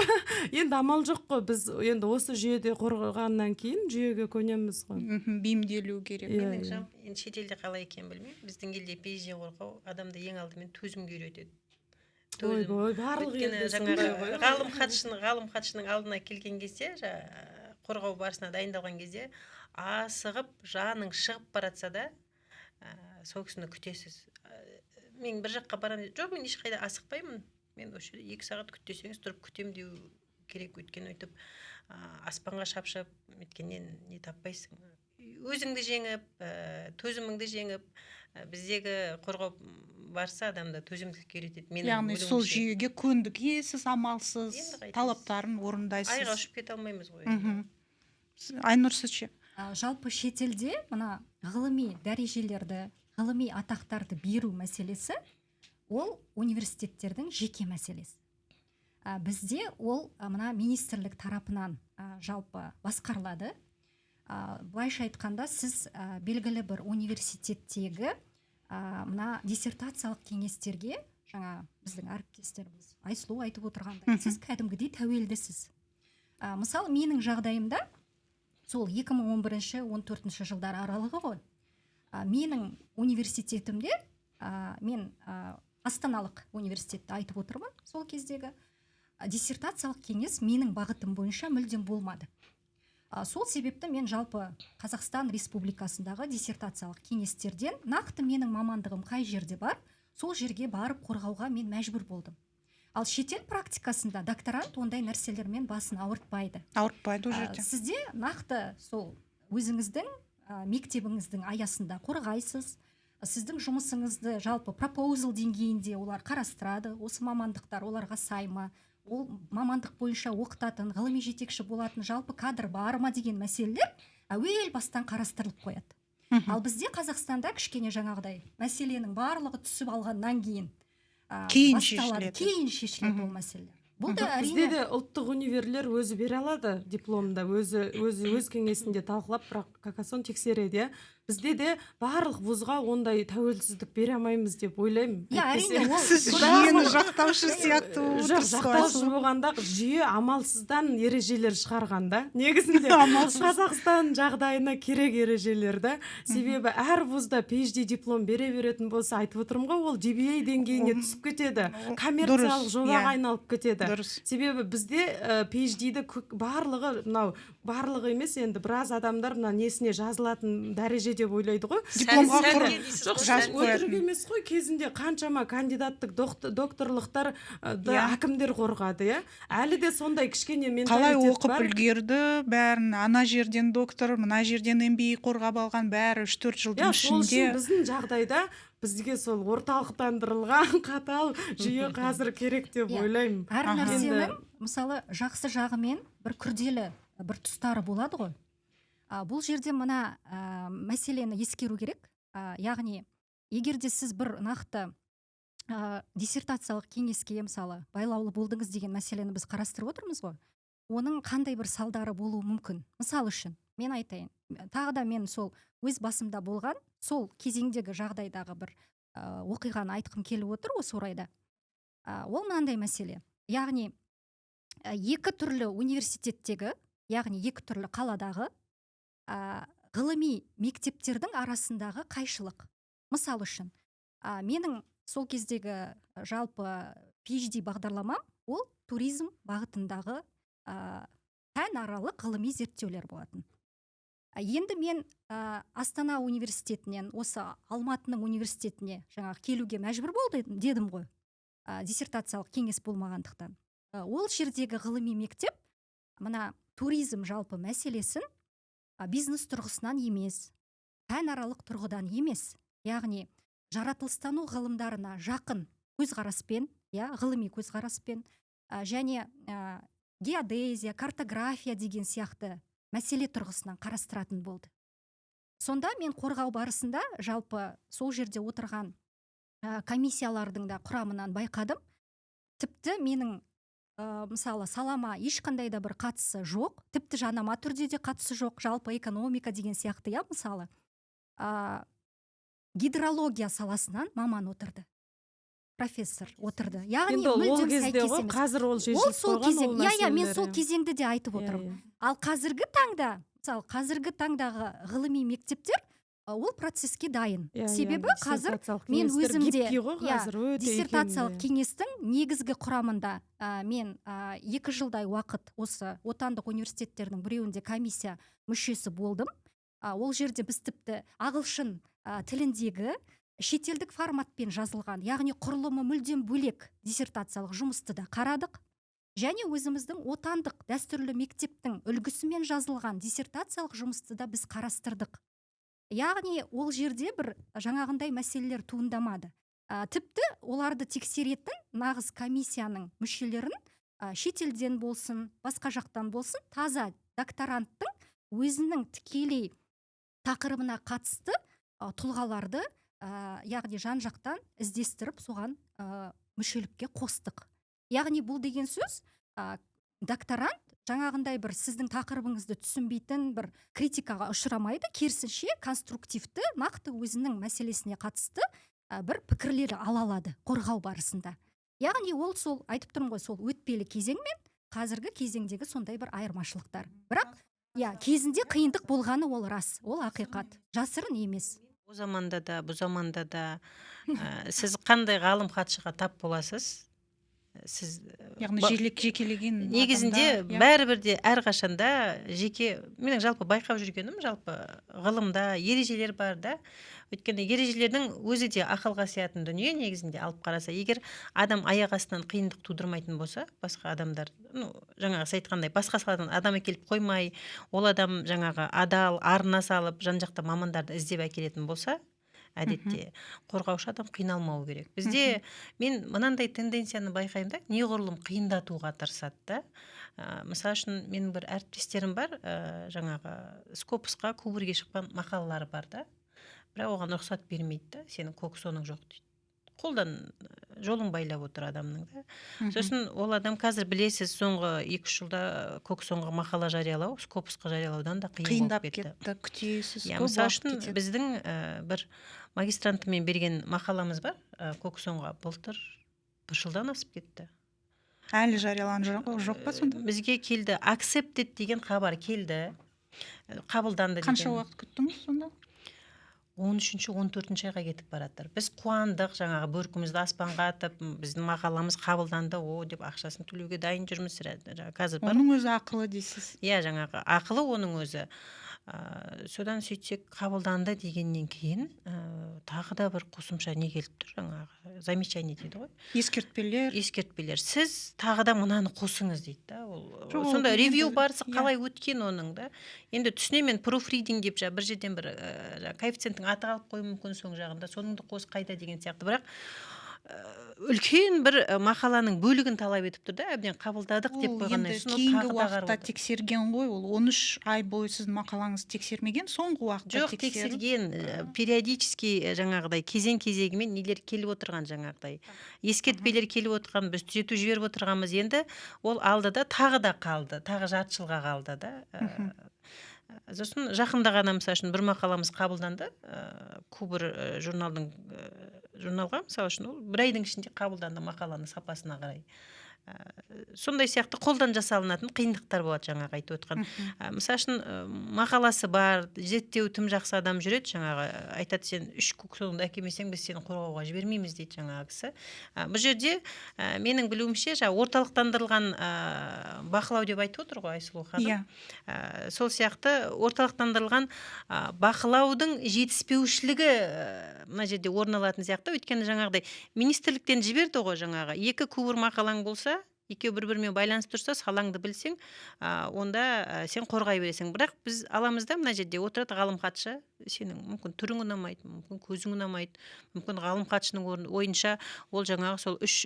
Енді амал жоқ қой, біз енді осы жүйеде қорғағаннан кейін жүйеге көнеміз ғой. Бейімделу керек. Иә, Менің иә. жалпы енді шетелде қалай екенін білмеймін, біздің елде PhD қорғау адамды ең алдымен төзімге үйретеді. Төзім. Ойбой, барлық Өйткені елде сондай жаңағы ғой. ғалым хатшының алдына келген кезде, жаңа қорғау барысына дайындалған кезде асығып жаның шығып баратса да, сол кісіні күтесіз. Мен бір жаққа барамын, жоқ, мен ешқайда асықпаймын, мен осы жерде 2 сағат күт десеңіз, тұрып күтемін деу керек. Өйткені өйтіп аспанға шапшып өйткеннен не таппайсың. Өзіңді жеңіп, төзіміңді жеңіп, біздегі қорғау барысы адамды төзімділікке үйретеді, менің Яғни сол білуімше. жүйеге көндік, сіз амалсыз Енді қайтесіз? талаптарын орындайсыз. Айға ұшып кете алмаймыз ғой. Айнұр, сіз ше? Жалпы шетелде мына ғылыми дәрежелерді, ғылыми атақтарды беру мәселесі ол университеттердің жеке мәселесі. Бізде ол мына министрлік тарапынан жалпы басқарылады. Былайша айтқанда, сіз белгілі бір университеттегі мына диссертациялық кеңестерге, жаңа біздің әріптестеріміз Айсұлу айтып отырғандай, сіз кәдімгідей тәуелдісіз. Мысалы, менің жағдайымда сол 2011-14 жылдар аралығы ғой. Менің университетімде, мен Астаналық университетті айтып отырмын, сол кездегі диссертациялық кеңес менің бағытым бойынша мүлдем болмады. Сол себепті мен жалпы Қазақстан Республикасындағы диссертациялық кеңестерден нақты менің мамандығым қай жерде бар, сол жерге барып қорғауға мен мәжбүр болдым. Ал шетел практикасында докторант ондай нәрселермен басын ауыртпайды. Ауыртпайды ол жерде. Сізде нақты сол өзіңіздің мектебіңіздің аясында қорғайсыз. Сіздің жұмысыңызды жалпы proposal деңгейінде олар қарастырады, осы мамандықтар оларға сай ма, ол мамандық бойынша оқытатын, ғылыми жетекші болатын жалпы кадр бар ма деген мәселелер әуел бастан қарастырылып қояды. Ал бізде, Қазақстанда, кішкене жаңағыдай мәселенің барлығы түсіп алғаннан кейін Кейін басталады. шешіледі. Кейін шешіледі ол мәселелер. Бұл да Бізде әрине де ұлттық универлер өзі бере алады дипломды, өзі өз кеңесінде талқылап, бірақ какасон тексереді, иә. Бізде де барлық вузға ондай тәуелсіздік бере алмаймыз деп ойлаймын. Иә, Әйтпесе- әрине, ол Сіз жүйені жақтаушы сияқты Жоқ, отырсыз ғой. жақтаушы болғанда, жүйе амалсыздан ережелер шығарған да негізінде. Амалсыз. Қазақстан жағдайына керек ережелер да. Себебі әр вузда PhD диплом бере беретін болса, айтып отырмын ғой, ол DBA деңгейіне түсіп кетеді, коммерциялық жобаға айналып кетеді. Себебі бізде PhD-ді барлығы, мынау барлығы емес енді, біраз адамдар мына несіне жазылатын дәреже деп ойлайды ғой. Дипломға Сәнге құр дейсіз Жоқ, ғой, жазып сәнге. қоятын. өтірік емес қой, кезінде қаншама кандидаттық, докторлықтар да әкімдер қорғады, иә. Әлі де сондай кішкене Қалай менталитет оқып бар. үлгерді бәрін? Ана жерден доктор, мына жерден MBA қорғап алған, бәрі 3-4 жылдың Иә, сол үшін ішінде. біздің жағдайда бізге сол орталықтандырылған қатал жүйе қазір керек деп ойлаймын. Әр нәрсенің, мысалы, жақсы жағы мен бір күрделі бір тұстары болады ғой. Бұл жерде мына мәселені ескеру керек. Яғни егер де сіз бір нақты диссертациялық кеңеске, мысалы, байлаулы болдыңыз деген мәселені біз қарастырып отырмыз ғой, оның қандай бір салдары болуы мүмкін? Мысалы үшін, мен айтайын тағы да, мен сол өз басымда болған сол кезеңдегі жағдайдағы бір оқиғаны айтқым келіп отыр осы орайда. Ол мынандай мәселе, яғни екі түрлі университеттегі, яғни екі түрлі қаладағы ғылыми мектептердің арасындағы қайшылық. Мысалы үшін, менің сол кездегі жалпы PhD бағдарламам ол туризм бағытындағы пәнаралық ғылыми зерттеулер болатын. Енді мен Астана университетінен осы Алматының университетіне жаңағы келуге мәжбүр болды дедім ғой, диссертациялық кеңес болмағандықтан. Ол жердегі ғылыми мектеп мына туризм жалпы мәселесін бизнес тұрғысынан емес, пәнаралық тұрғыдан емес, яғни жаратылыстану ғылымдарына жақын көзқараспен, иә, ғылыми көзқараспен және геодезия, картография деген сияқты мәселе тұрғысынан қарастыратын болды. Сонда мен қорғау барысында жалпы сол жерде отырған комиссиялардың да құрамынан байқадым. Тіпті менің мысалы, салама ешқандай да бір қатысы жоқ, тіпті жанама түрде де қатысы жоқ, жалпы экономика деген сияқты, иә, мысалы, гидрология саласынан маман отырды, профессор отырды, яғни Енді ол мүлдем кезде сәйкес ғой, емес. Қазір ол Ол шешіліп сол қойған кезең, ол иә, мен мәселелер, сол иә. кезеңді де айтып отырмын. Ал қазіргі таңда, мысалы, қазіргі таңдағы ғылыми мектептер ол процесске дайын. Себебі қазір Диссертациялық мен кеңестер өзім де, гибкий ғой иә, қазір, өте диссертациялық икемді. кеңестің негізгі құрамында мен 2 жылдай уақыт осы отандық университеттердің біреуінде комиссия мүшесі болдым. Ол жерде біз тіпті ағылшын тіліндегі шетелдік форматпен жазылған, яғни құрылымы мүлдем бөлек диссертациялық жұмысты да қарадық және өзіміздің отандық дәстүрлі мектептің үлгісімен жазылған диссертациялық жұмысты да біз қарастырдық. Яғни ол жерде бір жаңағындай мәселелер туындамады. Тіпті оларды тексеретін нағыз комиссияның мүшелерін шетелден болсын, басқа жақтан болсын, таза докторанттың өзінің тікелей тақырыбына қатысты тұлғаларды, яғни жан жақтан іздестіріп, соған мүшелікке қостық. Яғни бұл деген сөз, докторант жаңағындай бір сіздің тақырыбыңызды түсінбейтін бір критикаға ұшырамайды, керісінше, конструктивті, нақты өзінің мәселесіне қатысты бір пікірлер ала алады қорғау барысында. Яғни ол сол айтып тұрмын ғой, сол өтпелі кезең мен қазіргі кезеңдегі сондай бір айырмашылықтар. Бірақ, иә, кезінде қиындық болғаны ол рас, ол ақиқат, жасырын емес. О заманда да, бұл заманда да сіз қандай ғалым хатшыға тап боласыз, сіз Яғни жекелеген негізінде адамдар, иә. Бәрібір де әрқашанда жеке, менің жалпы байқап жүргенім, жалпы ғылымда ережелер бар да. Өйткені ережелердің өзі де ақылға сиятын дүние негізінде алып қараса. Егер адам аяқ астынан қиындық тудырмайтын болса, басқа адамдар, ну, жаңағы сіз айтқандай, басқа саладан адам әкеліп қоймай, ол адам жаңағы адал, арына салып, жан жақта мамандарды іздеп әкелетін болса, әдетте қорғаушы адам қиналмау керек. Бізде мен мынандай тенденцияны байқаймын да, неғұрлым қиындатуға тырысады да. Мысалы үшін, менің бір әріптестерім бар, жаңағы Скопусқа, COBR-ге шыққан мақалалары бар да, бірақ оған рұқсат бермейді да, сенің COXO-ның жоқ дейді. Қолдан жолын байлап отыр адамның да. Сосын ол адам қазір, білесіз, соңғы 2-3 жылда COXO-ға мақала жариялау Скопусқа жариялаудан да қиын Қиындап болып кетті. кетті, күтесіз, Иә, көп мысалы уақыт үшін, кетеді. біздің бір магистрантымен берген мақаламыз бар COXO-ға, былтыр, бір жылдан асып кетті. Әлі жарияланған жоқ па сонда? Бізге келді, accepted деген хабар келді, қабылданды Қанша деген. уақыт күттіңіз сонда? 13-, 14-айға кетіп баратыр. Біз қуандық, жаңағы бөркімізді аспанға атып, біздің мақаламыз қабылданды о деп, ақшасын төлеуге дайын жүрміз сірә. Жаңағы қазір бар. Оның өзі ақылы дейсіз. Иә, жаңағы ақылы оның өзі. Содан сөйтсек, қабылданды дегеннен кейін тағы да бір қосымша не келіп тұр, жаңағы замечание дейді ғой. Ескертпелер. Ескертпелер, сіз тағы да мынаны қосыңыз дейді да. Ол Жоқ, ол сонда ревью енді, барысы иә. қалай өткен оның да. Енді түсінемін, proofreading деп жаңа бір жерден бір жаңа коэффициенттің аты қалып қоюы мүмкін соң жағында, соныңды қос қайда деген сияқты. Бірақ үлкен бір мақаланың бөлігін талап етіп тұр да, әбден қабылдадық деп Ол қойғаннан енді кейін сосын ол кейінгі тағы да қарап уақытта отыр. Тексерген ғой. Ол 13 ай бойы сіздің мақалаңызды тексермеген, соңғы уақытта Жоқ, тексеріп. тексерген, периодически, жаңағыдай кезең кезегімен нелер келіп отырған, жаңағыдай ескертпелер келіп отырған, біз түзету жіберіп отырғанбыз. Енді ол алды да, тағы да қалды, тағы жарты жылға қалды да. Сосын жақында ғана, мысалы үшін, бір мақаламыз қабылданды COBR журналдың журналға, мысалы үшін, ол бір айдың ішінде қабылданды мақаланың сапасына қарай. Сондай сияқты қолдан жасалынатын қиындықтар болады, жаңағы айтып отқан. Мысалы үшін, мақаласы бар, зерттеуі тым жақсы адам жүреді, жаңағы айтады: сен үш COXO-ңды әкелмесең, біз сені қорғауға жібермейміз дейді жаңағы кісі. Бұл жерде менің білуімше, жаңағы орталықтандырылған бақылау деп айтып отыр ғой Айсұлу ханым. Иә. Сол сияқты орталықтандырылған бақылаудың жетіспеушілігі мына жерде орын алатын сияқты. Өйткені жаңағыдай министрліктен жіберді ғой, жаңағы екі COBR мақалаң болса, екеуі бір бірімен байланысып тұрса, салаңды білсең, онда сен қорғай бересің. Бірақ біз аламыз да, мына жерде отырады ғалым хатшы. Сенің мүмкін түрің ұнамайды, мүмкін көзің ұнамайды, мүмкін ғалым хатшының ойынша ол жаңағы сол үш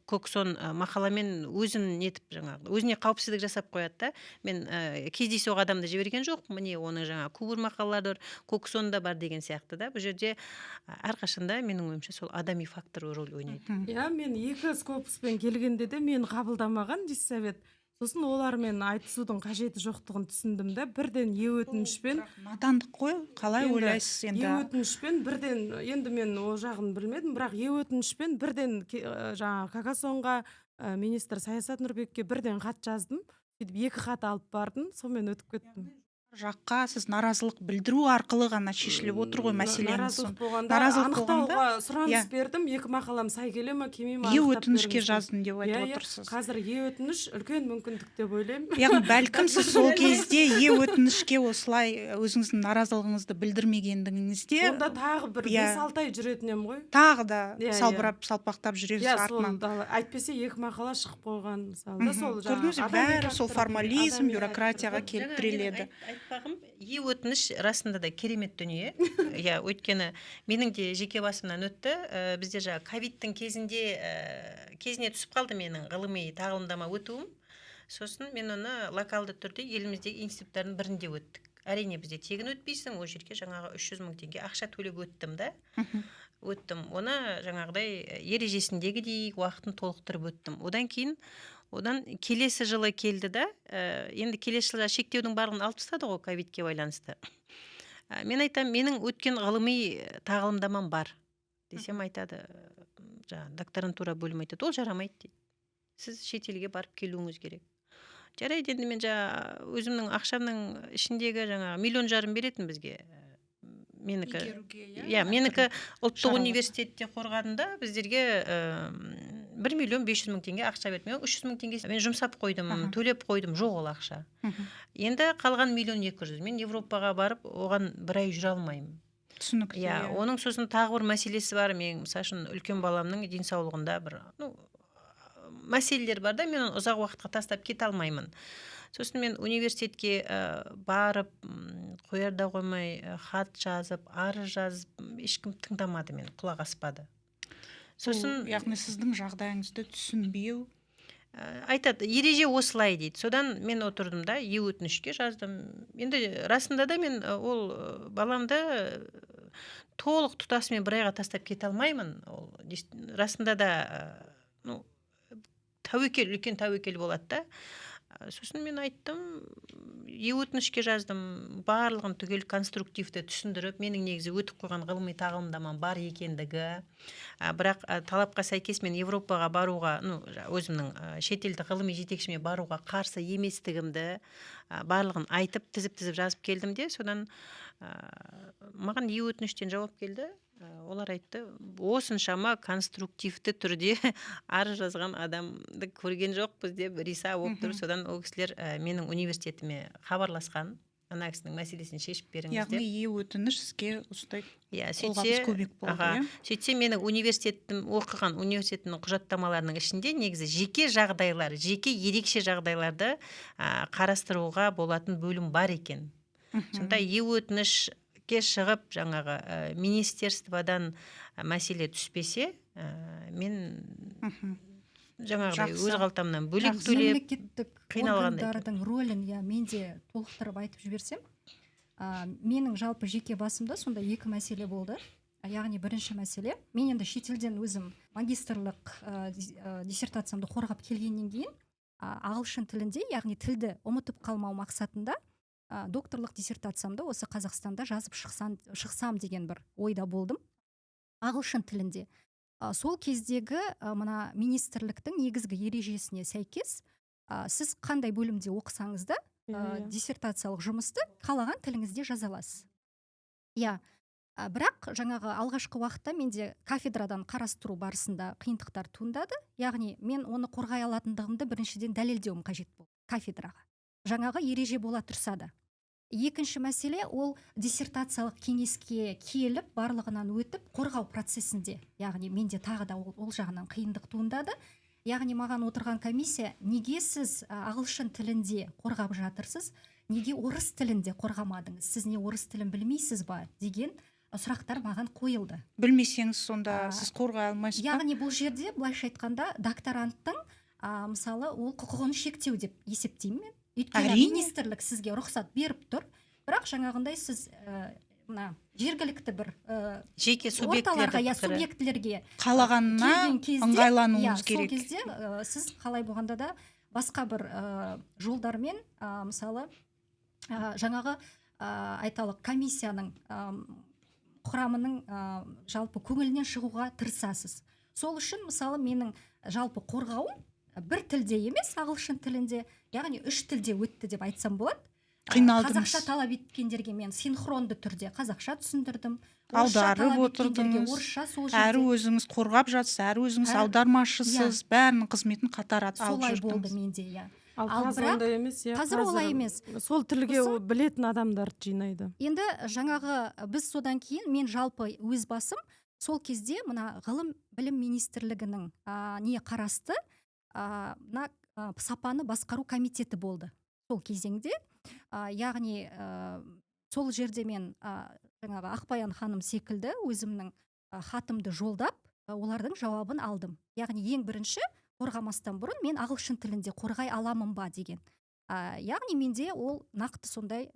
коксон мақаламен өзін нетіп, жаңағы өзіне қауіпсіздік жасап қояды да. Мен кездейсоқ адамды жіберген жоқ, міне, оның жаңағы кубр мақалалары бар, коксон да бар деген сияқты да. Бұл жерде әрқашанда, менің ойымша, сол адами фактор роль ойнайды. Иә, мен екі Скопуспен келгенде де мені қабылдамаған диссовет. Сосын олармен айтысудың қажеті жоқтығын түсіндім да, бірден е өтінішпен. Надандық қой, қалай Енді ойлайсыз енді? Е өтінішпен бірден, енді мен ол жағын білмедім, бірақ е өтінішпен бірден жаңағы Какасонға, министр Саясат Нұрбекке бірден хат жаздым. Сөйтіп екі хат алып бардым, сонымен өтіп кеттім. Жаққа сіз наразылық білдіру арқылы ғана шешіліп отыр ғой мәселеңіз. Наразылық болғанда, Наразылық болғанда, анықтауға сұраныс бердім, екі мақалам сай келе ма, келмей ма, е анықтап өтінішке беріңіз деп. Жаздым деп айтып Иә. отырсыз. Қазір е өтініш үлкен мүмкіндік деп ойлаймын. Яғни, бәлкім, сіз сол кезде е өтінішке осылай өзіңіздің наразылығыңызды білдірмегендігіңізде Онда тағы бір 5-6 ай жүретін едім ғой. Тағы да Иә. салбырап, салпақтап жүресіз Иә, сол артынан. Әйтпесе екі мақала шығып қойған мысалы да, сол Көрдіңіз бе, жаңағы адами бәрі сол фактор, формализм, адами бюрократияға фактор. келіп Жаңа менің тіреледі. Айтпағым, е өтініш расында да керемет дүние, иә, өйткені менің де жеке басымнан өтті. Бізде жаңағы ковидтің кезінде кезіне түсіп қалды менің ғылыми тағылымдама өтуім. Сосын мен оны локалды түрде еліміздегі институттардың бірінде өттік. Әрине, бізде тегін өтпейсің, ол жерге жаңағы 300 мың теңге ақша төлеп өттім да. Өттім оны жаңағыдай ережесіндегідей, уақытын толықтырып өттім. Одан кейін, одан келесі жылы келді да, енді келесі жылы шектеудің барлығын алып тастады ғой ковидке байланысты. Мен айтамын, менің өткен ғылыми тағылымдамам бар десем, айтады, жаңағы докторантура бөлімі айтады, ол жарамайды дейді, сіз шетелге барып келуіңіз керек. Жарайды, енді мен жаңа өзімнің ақшамның ішіндегі жаңағы 1,5 миллион беретін бізге, менікі, иә, менікі ұлттық шаралар. Университетте қорғадым да, біздерге 1 миллион 500 мың теңге ақша берді. Мен 300 мың теңге мен жұмсап қойдым, төлеп қойдым, жоқ ол ақша. Енді қалған 1,2 миллион, мен Европаға барып, оған бір ай жүре алмаймын. Түсінікті. Иә, оның сосын тағы бір мәселесі бар. Мен, мысалы үшін, үлкен баламның денсаулығында бір, ну, мәселелер бар да, мен оны ұзақ уақытқа тастап кете алмаймын. Сосын мен университетке барып, қоярда қоймай, хат жазып, арыз жазып, ешкім тыңдамады мені, құлақ аспады. Сосын Бұл, яғни, сіздің жағдайыңызды түсінбеу. Айтады, ереже осылай дейді. Содан мен отырдым да, е өтінішке жаздым. Енді расында да мен ол баламды толық тұтасымен бір айға тастап кете алмаймын. Ол расында да ну, тәуекел, үлкен тәуекел болады да. Сосын мен айттым, е өтінішке жаздым, барлығын түгел конструктивті түсіндіріп, менің негізі өтіп қойған ғылыми тағылымдамам бар екендігі, бірақ талапқа сәйкес мен Европаға баруға, ну, өзімнің шетелдік ғылыми жетекшіме баруға қарсы еместігімді, барлығын айтып, тізіп тізіп жазып келдім де. Содан маған е өтініштен жауап келді. Олар айтты, осыншама конструктивті түрде арыз жазған адамды көрген жоқпыз деп риза болып тұр. Содан ол кісілер менің университетіме хабарласқан, ана кісінің мәселесін шешіп беріңіз Яғни, деп. е өтініш сізге осындай Иә, қолғабыс, сөйтсе, көмек болды, аха, иә. Сөйтсе, менің университеттің, оқыған университетімнің құжаттамаларының ішінде негізі жеке жағдайлар, жеке ерекше жағдайларды қарастыруға болатын бөлім бар екен. Сонда е өтінішке шығып, жаңағы министерстводан мәселе түспесе, мен жаңағыдай өз қалтамнан бөлек төлеп Мемлекеттік қиналғандай. органдардың рөлін, иә, мен де толықтырып айтып жіберсем, менің жалпы жеке басымда сонда екі мәселе болды. Яғни, бірінші мәселе, мен енді шетелден өзім магистрлық диссертациямды қорғап келгеннен кейін, ағылшын тілінде, яғни тілді ұмытып қалмау мақсатында, докторлық диссертациямды осы Қазақстанда жазып шықсам деген бір ойда болдым ағылшын тілінде. Сол кездегі мына министрліктің негізгі ережесіне сәйкес, сіз қандай бөлімде оқысаңыз да, диссертациялық жұмысты қалаған тіліңізде жаза аласыз, иә. Бірақ жаңағы алғашқы уақытта менде кафедрадан қарастыру барысында қиындықтар туындады. Яғни, мен оны қорғай алатындығымды біріншіден дәлелдеуім қажет болды кафедраға, жаңағы ереже бола тұрса да. Екінші мәселе, ол диссертациялық кеңеске келіп, барлығынан өтіп, қорғау процесінде, яғни менде тағы да ол жағынан қиындық туындады. Яғни маған отырған комиссия: «Неге сіз ағылшын тілінде қорғап жатырсыз, неге орыс тілінде қорғамадыңыз, сіз не, орыс тілін білмейсіз ба?» деген сұрақтар маған қойылды. Білмесеңіз, сонда сіз қорғай алмайсыз ба? Яғни бұл жерде, былайша айтқанда, докторанттың мысалы, ол құқығын шектеу деп есептеймін мен, өйткені министрлік сізге рұқсат беріп тұр, бірақ жаңағындай сіз мына жергілікті бір жеке орталарға, субъектілердің иә, пікірі. Субъектілерге Қалағанына келген кезде, ыңғайлануыңыз иә, керек. Сол кезде сіз қалай болғанда да басқа бір жолдармен, мысалы, жаңағы айталық, комиссияның құрамының жалпы көңілінен шығуға тырысасыз. Сол үшін, мысалы, менің жалпы қорғауым бір тілде емес, ағылшын тілінде, яғни үш тілде өтті деп айтсам болады. Қиналдыңыз. Қазақша талап еткендерге мен синхронды түрде қазақша түсіндірдім, орысша Аударып талап еткендерге отырдыңыз. орысша сол жерде. Әрі өзіңіз қорғап жатсыз, әрі өзіңіз аудармашысыз, бәрінің қызметін қатар алып Солай болды жүрдіңіз. менде, иә. Ал Ал қазір бірақ ондай емес, иә. қазір олай емес. Сол тілге білетін адамдарды жинайды. Енді жаңағы біз содан кейін, мен жалпы өз басым сол кезде мына ғылым білім министрлігінің не қарасты, мына сапаны басқару комитеті болды сол кезеңде, яғни сол жерде мен жаңағы Ақбаян ханым секілді өзімнің хатымды жолдап, олардың жауабын алдым. Яғни ең бірінші қорғамастан бұрын мен ағылшын тілінде қорғай аламын ба деген, яғни менде ол нақты сондай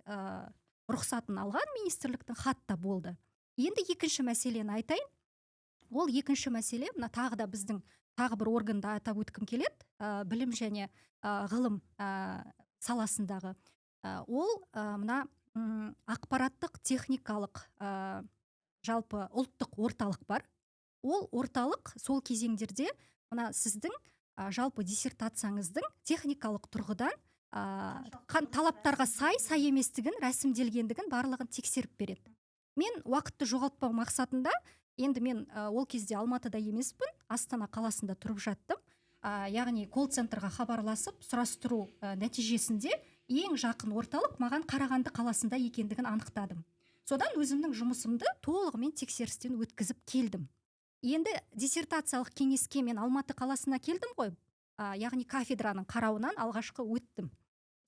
рұқсатын алған министрліктің хат та болды. Енді екінші мәселені айтайын. Ол екінші мәселе мына тағы да біздің тағы бір органды атап өткім келеді, білім және ғылым саласындағы. Ол мына ақпараттық техникалық жалпы ұлттық орталық бар. Ол орталық сол кезеңдерде мына сіздің жалпы диссертацияңыздың техникалық тұрғыдан талаптарға сай еместігін, рәсімделгендігін, барлығын тексеріп береді. Мен уақытты жоғалтпау мақсатында, енді мен ол кезде Алматыда емеспін, Астана қаласында тұрып жаттым, яғни колл-центрға хабарласып сұрастыру нәтижесінде ең жақын орталық маған Қарағанды қаласында екендігін анықтадым. Содан өзімнің жұмысымды толығымен тексерістен өткізіп келдім. Енді диссертациялық кеңеске мен Алматы қаласына келдім ғой, яғни кафедраның қарауынан алғашқы өттім.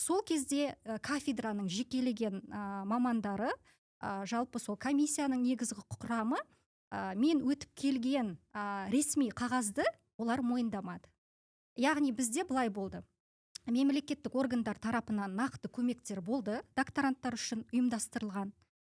Сол кезде кафедраның жекелеген мамандары, жалпы сол комиссияның негізгі құрамы мен өтіп келген ресми қағазды олар мойындамады. Яғни бізде былай болды: мемлекеттік органдар тарапынан нақты көмектер болды докторанттар үшін ұйымдастырылған,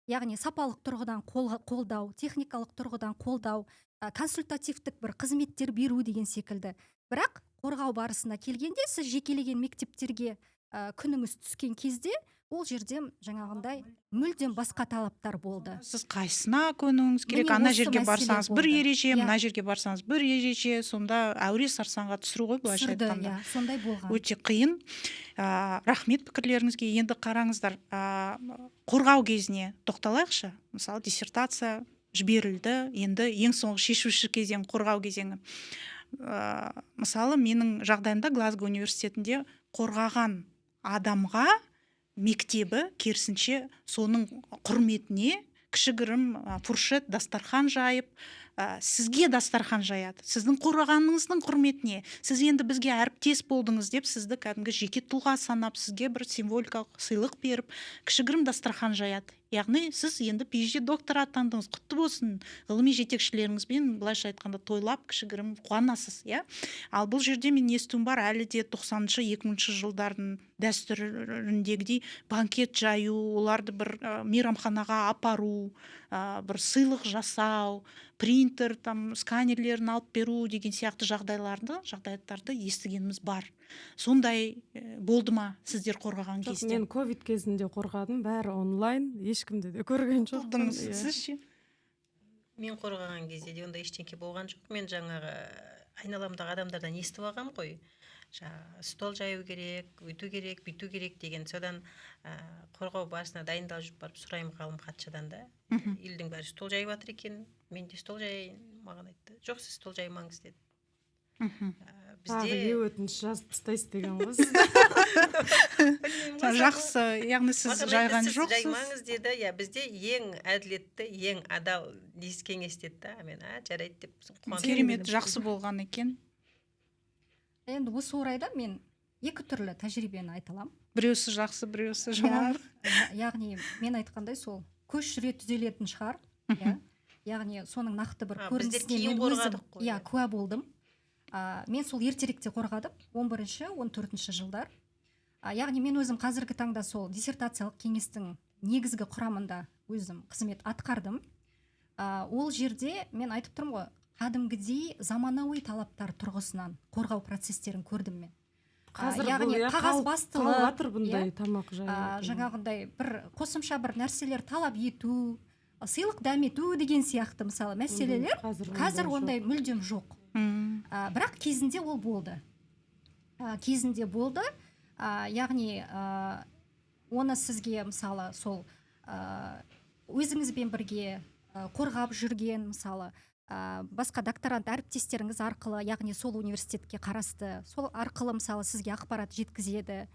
яғни сапалық тұрғыдан қолдау, техникалық тұрғыдан қолдау, консультативтік бір қызметтер беру деген секілді. Бірақ қорғау барысына келгенде, сіз жекелеген мектептерге күніңіз түскен кезде, ол жерде жаңағындай мүлдем басқа талаптар болды. Сіз қайсысына көнуіңіз керек? Міне, Ана осы жерге мәселе барсаңыз бір болды. ереже, мына жерге барсаңыз бір ереже. Сонда әуре сарсаңға түсіру ғой, былайша Түсірді, айтқанда. иә, сондай болған. Өте қиын. Рахмет пікірлеріңізге. Енді қараңыздар, қорғау кезіне тоқталайықшы. Мысалы, диссертация жіберілді, енді ең соңғы шешуші кезең — қорғау кезеңі. Мысалы, менің жағдайымда Глазго университетінде қорғаған адамға мектебі керісінше соның құрметіне кішігірім фуршет дастархан жайып, сізге дастархан жаяды сіздің қорғағаныңыздың құрметіне. «Сіз енді бізге әріптес болдыңыз», — деп, сізді кәдімгі жеке тұлға санап, сізге бір символикалық сыйлық беріп, кішігірім дастархан жаяды. Яғни сіз енді PhD доктор атандыңыз, құтты болсын, ғылыми жетекшілеріңізбен, былайша айтқанда, тойлап, кішігірім қуанасыз, иә. Ал бұл жерде мен естуім бар, әлі де 90-шы, 2000 жылдардың дәстүріндегідей банкет жаю, оларды бір мейрамханаға апару, бір сыйлық жасау, принтер там, сканерлерін алып беру деген сияқты жағдайларды, жағдаяттарды естігеніміз бар. Сондай болды ма сіздер қорғаған Жоқ, кезде? мен ковид кезінде қорғадым, бәрі онлайн, ешкімді де көрген жоқпын. Болдыңыз. Иә. Сіз ше? Мен қорғаған кезде де ондай ештеңке болған жоқ. Мен жаңағы айналамдағы адамдардан естіп алғанмын ғой, жаңағы стол жаю керек, өйту керек, бүйту керек деген. Содан қорғау барысына дайындалып жүріп барып сұраймын ғалым хатшыдан да: «Елдің бәрі стол жайып жатыр екен, мен де стол жаяйын». Маған айтты: «Жоқ, сіз стол жаймаңыз», — деді. Тағы Бізде е өтініш жазып тастайсыз деген ғой сіз. Білмеймін ғой. Жақсы, яғни сіз Маған айтты, жайған «Сіз жоқсыз. жаймаңыз», — деді, иә. «Бізде ең әділетті, ең адал кеңес», — деді да. Мен «А, жарайды» деп қуанып Керемет, келдім. жақсы болған екен. Енді осы орайда мен екі түрлі тәжірибені айта аламын. Біреусі жақсы, біреусі жаман. Иә, яғни мен айтқандай, сол көш жүре түзелетін шығар, иә. Яғни соның нақты бір Біздер көрінісіне кейін мен өзім қорғадық қой, иә, иә. куә болдым. Мен сол ертеректе қорғадым, 11-ші, 14-ші жылдар. Яғни мен өзім қазіргі таңда сол диссертациялық кеңестің негізгі құрамында өзім қызмет атқардым. Ол жерде мен айтып тұрмын ғой, кәдімгідей заманауи талаптар тұрғысынан қорғау процестерін көрдім мен. Қазір Яғни бұл, иә, қағазбастылық, қалып жатыр бұндай иә, тамақ жайлы. Жаңағындай бір қосымша бір нәрселер талап ету, сыйлық дәмету деген сияқты, мысалы, мәселелер Қазір қазір ондай мүлдем жоқ. Бірақ кезінде ол болды. Кезінде болды. Яғни оны сізге, мысалы, сол өзіңізбен бірге қорғап жүрген, мысалы, басқа докторант әріптестеріңіз арқылы, яғни сол университетке қарасты, сол арқылы, мысалы, сізге ақпарат жеткізеді.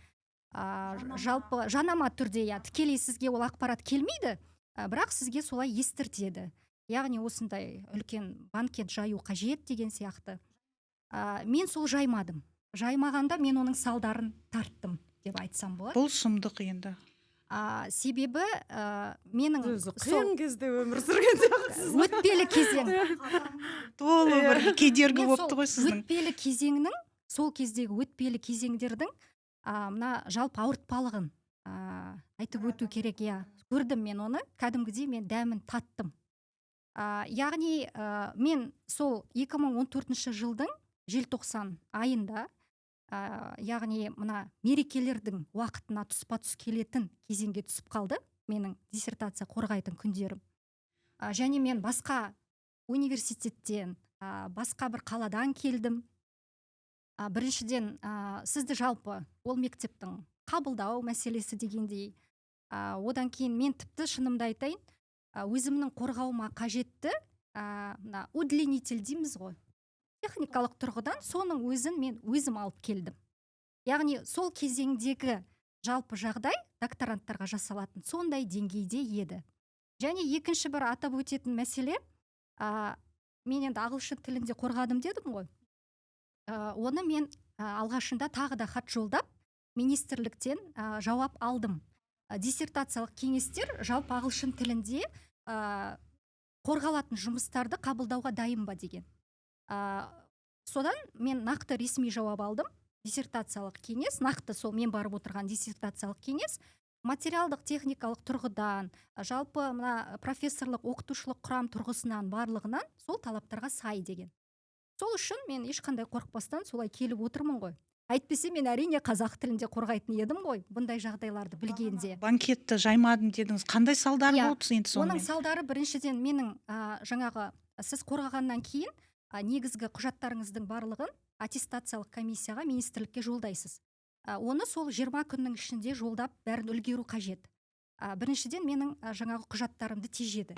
Жалпы жанама түрде, иә, тікелей сізге ол ақпарат келмейді, бірақ сізге солай естіртеді. Яғни осындай үлкен банкет жаю қажет деген сияқты. Мен сол жаймадым. Жаймағанда мен оның салдарын тарттым деп айтсам болады. Бұл сұмдық енді. Себебі менің Өзі сол қиын кезде өмір сүрген сияқтысыз. Өтпелі кезең. Толы бір кедергі Мен болыпты сол ғой сіздің. Өтпелі кезеңнің, сол кездегі өтпелі кезеңдердің мына жалпы ауыртпалығын айтып өту керек, иә. Көрдім мен оны, кәдімгідей мен дәмін таттым. Яғни мен сол 2014 жылдың желтоқсан айында, яғни мына мерекелердің уақытына тұспа-тұс келетін кезеңге түсіп қалды менің диссертация қорғайтын күндерім. Және мен басқа университеттен, басқа бір қаладан келдім. Біріншіден, сізді жалпы ол мектептің қабылдау мәселесі дегендей. Одан кейін мен тіпті, шынымды айтайын, өзімнің қорғауыма қажетті мына удлинитель дейміз ғой, техникалық тұрғыдан соның өзін мен өзім алып келдім. Яғни сол кезеңдегі жалпы жағдай докторанттарға жасалатын сондай деңгейде еді. Және екінші бір атап өтетін мәселе, мен енді ағылшын тілінде қорғадым дедім ғой. Оны мен алғашында тағы да хат жолдап, министрліктен жауап алдым. Диссертациялық кеңестер жалпы ағылшын тілінде қорғалатын жұмыстарды қабылдауға дайын ба деген. Содан мен нақты ресми жауап алдым. Диссертациялық кеңес, нақты сол мен барып отырған диссертациялық кеңес материалдық техникалық тұрғыдан, жалпы мына профессорлық оқытушылық құрам тұрғысынан барлығынан сол талаптарға сай деген. Сол үшін мен ешқандай қорықпастан солай келіп отырмын ғой. Әйтпесе мен, әрине, қазақ тілінде қорғайтын едім ғой бұндай жағдайларды білгенде. Банкетті жаймадым дедіңіз. Қандай салдары Иә, болды енді сонымен? Оның салдары, біріншіден, менің жаңағы сіз қорғағаннан кейін негізгі құжаттарыңыздың барлығын аттестациялық комиссияға, министрлікке жолдайсыз. Оны сол 20 күннің ішінде жолдап, бәрін үлгеру қажет. Біріншіден, менің жаңағы құжаттарымды тежеді.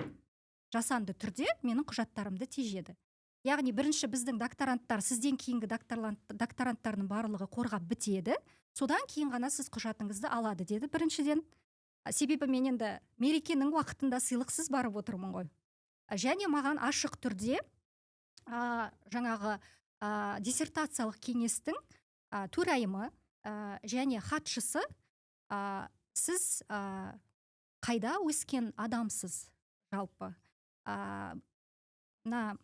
Жасанды түрде менің құжаттарымды тежеді. Яғни бірінші біздің докторанттар, сізден кейінгі докторанттардың барлығы қорғап бітеді, содан кейін ғана сіз құжатыңызды алады деді біріншіден. Себебі мен енді мерекенің уақытында сыйлықсыз барып отырмын ғой. Және маған ашық түрде жаңағы диссертациялық кеңестің төрайымы және хатшысы сіз қайда өскен адамсыз жалпы, мына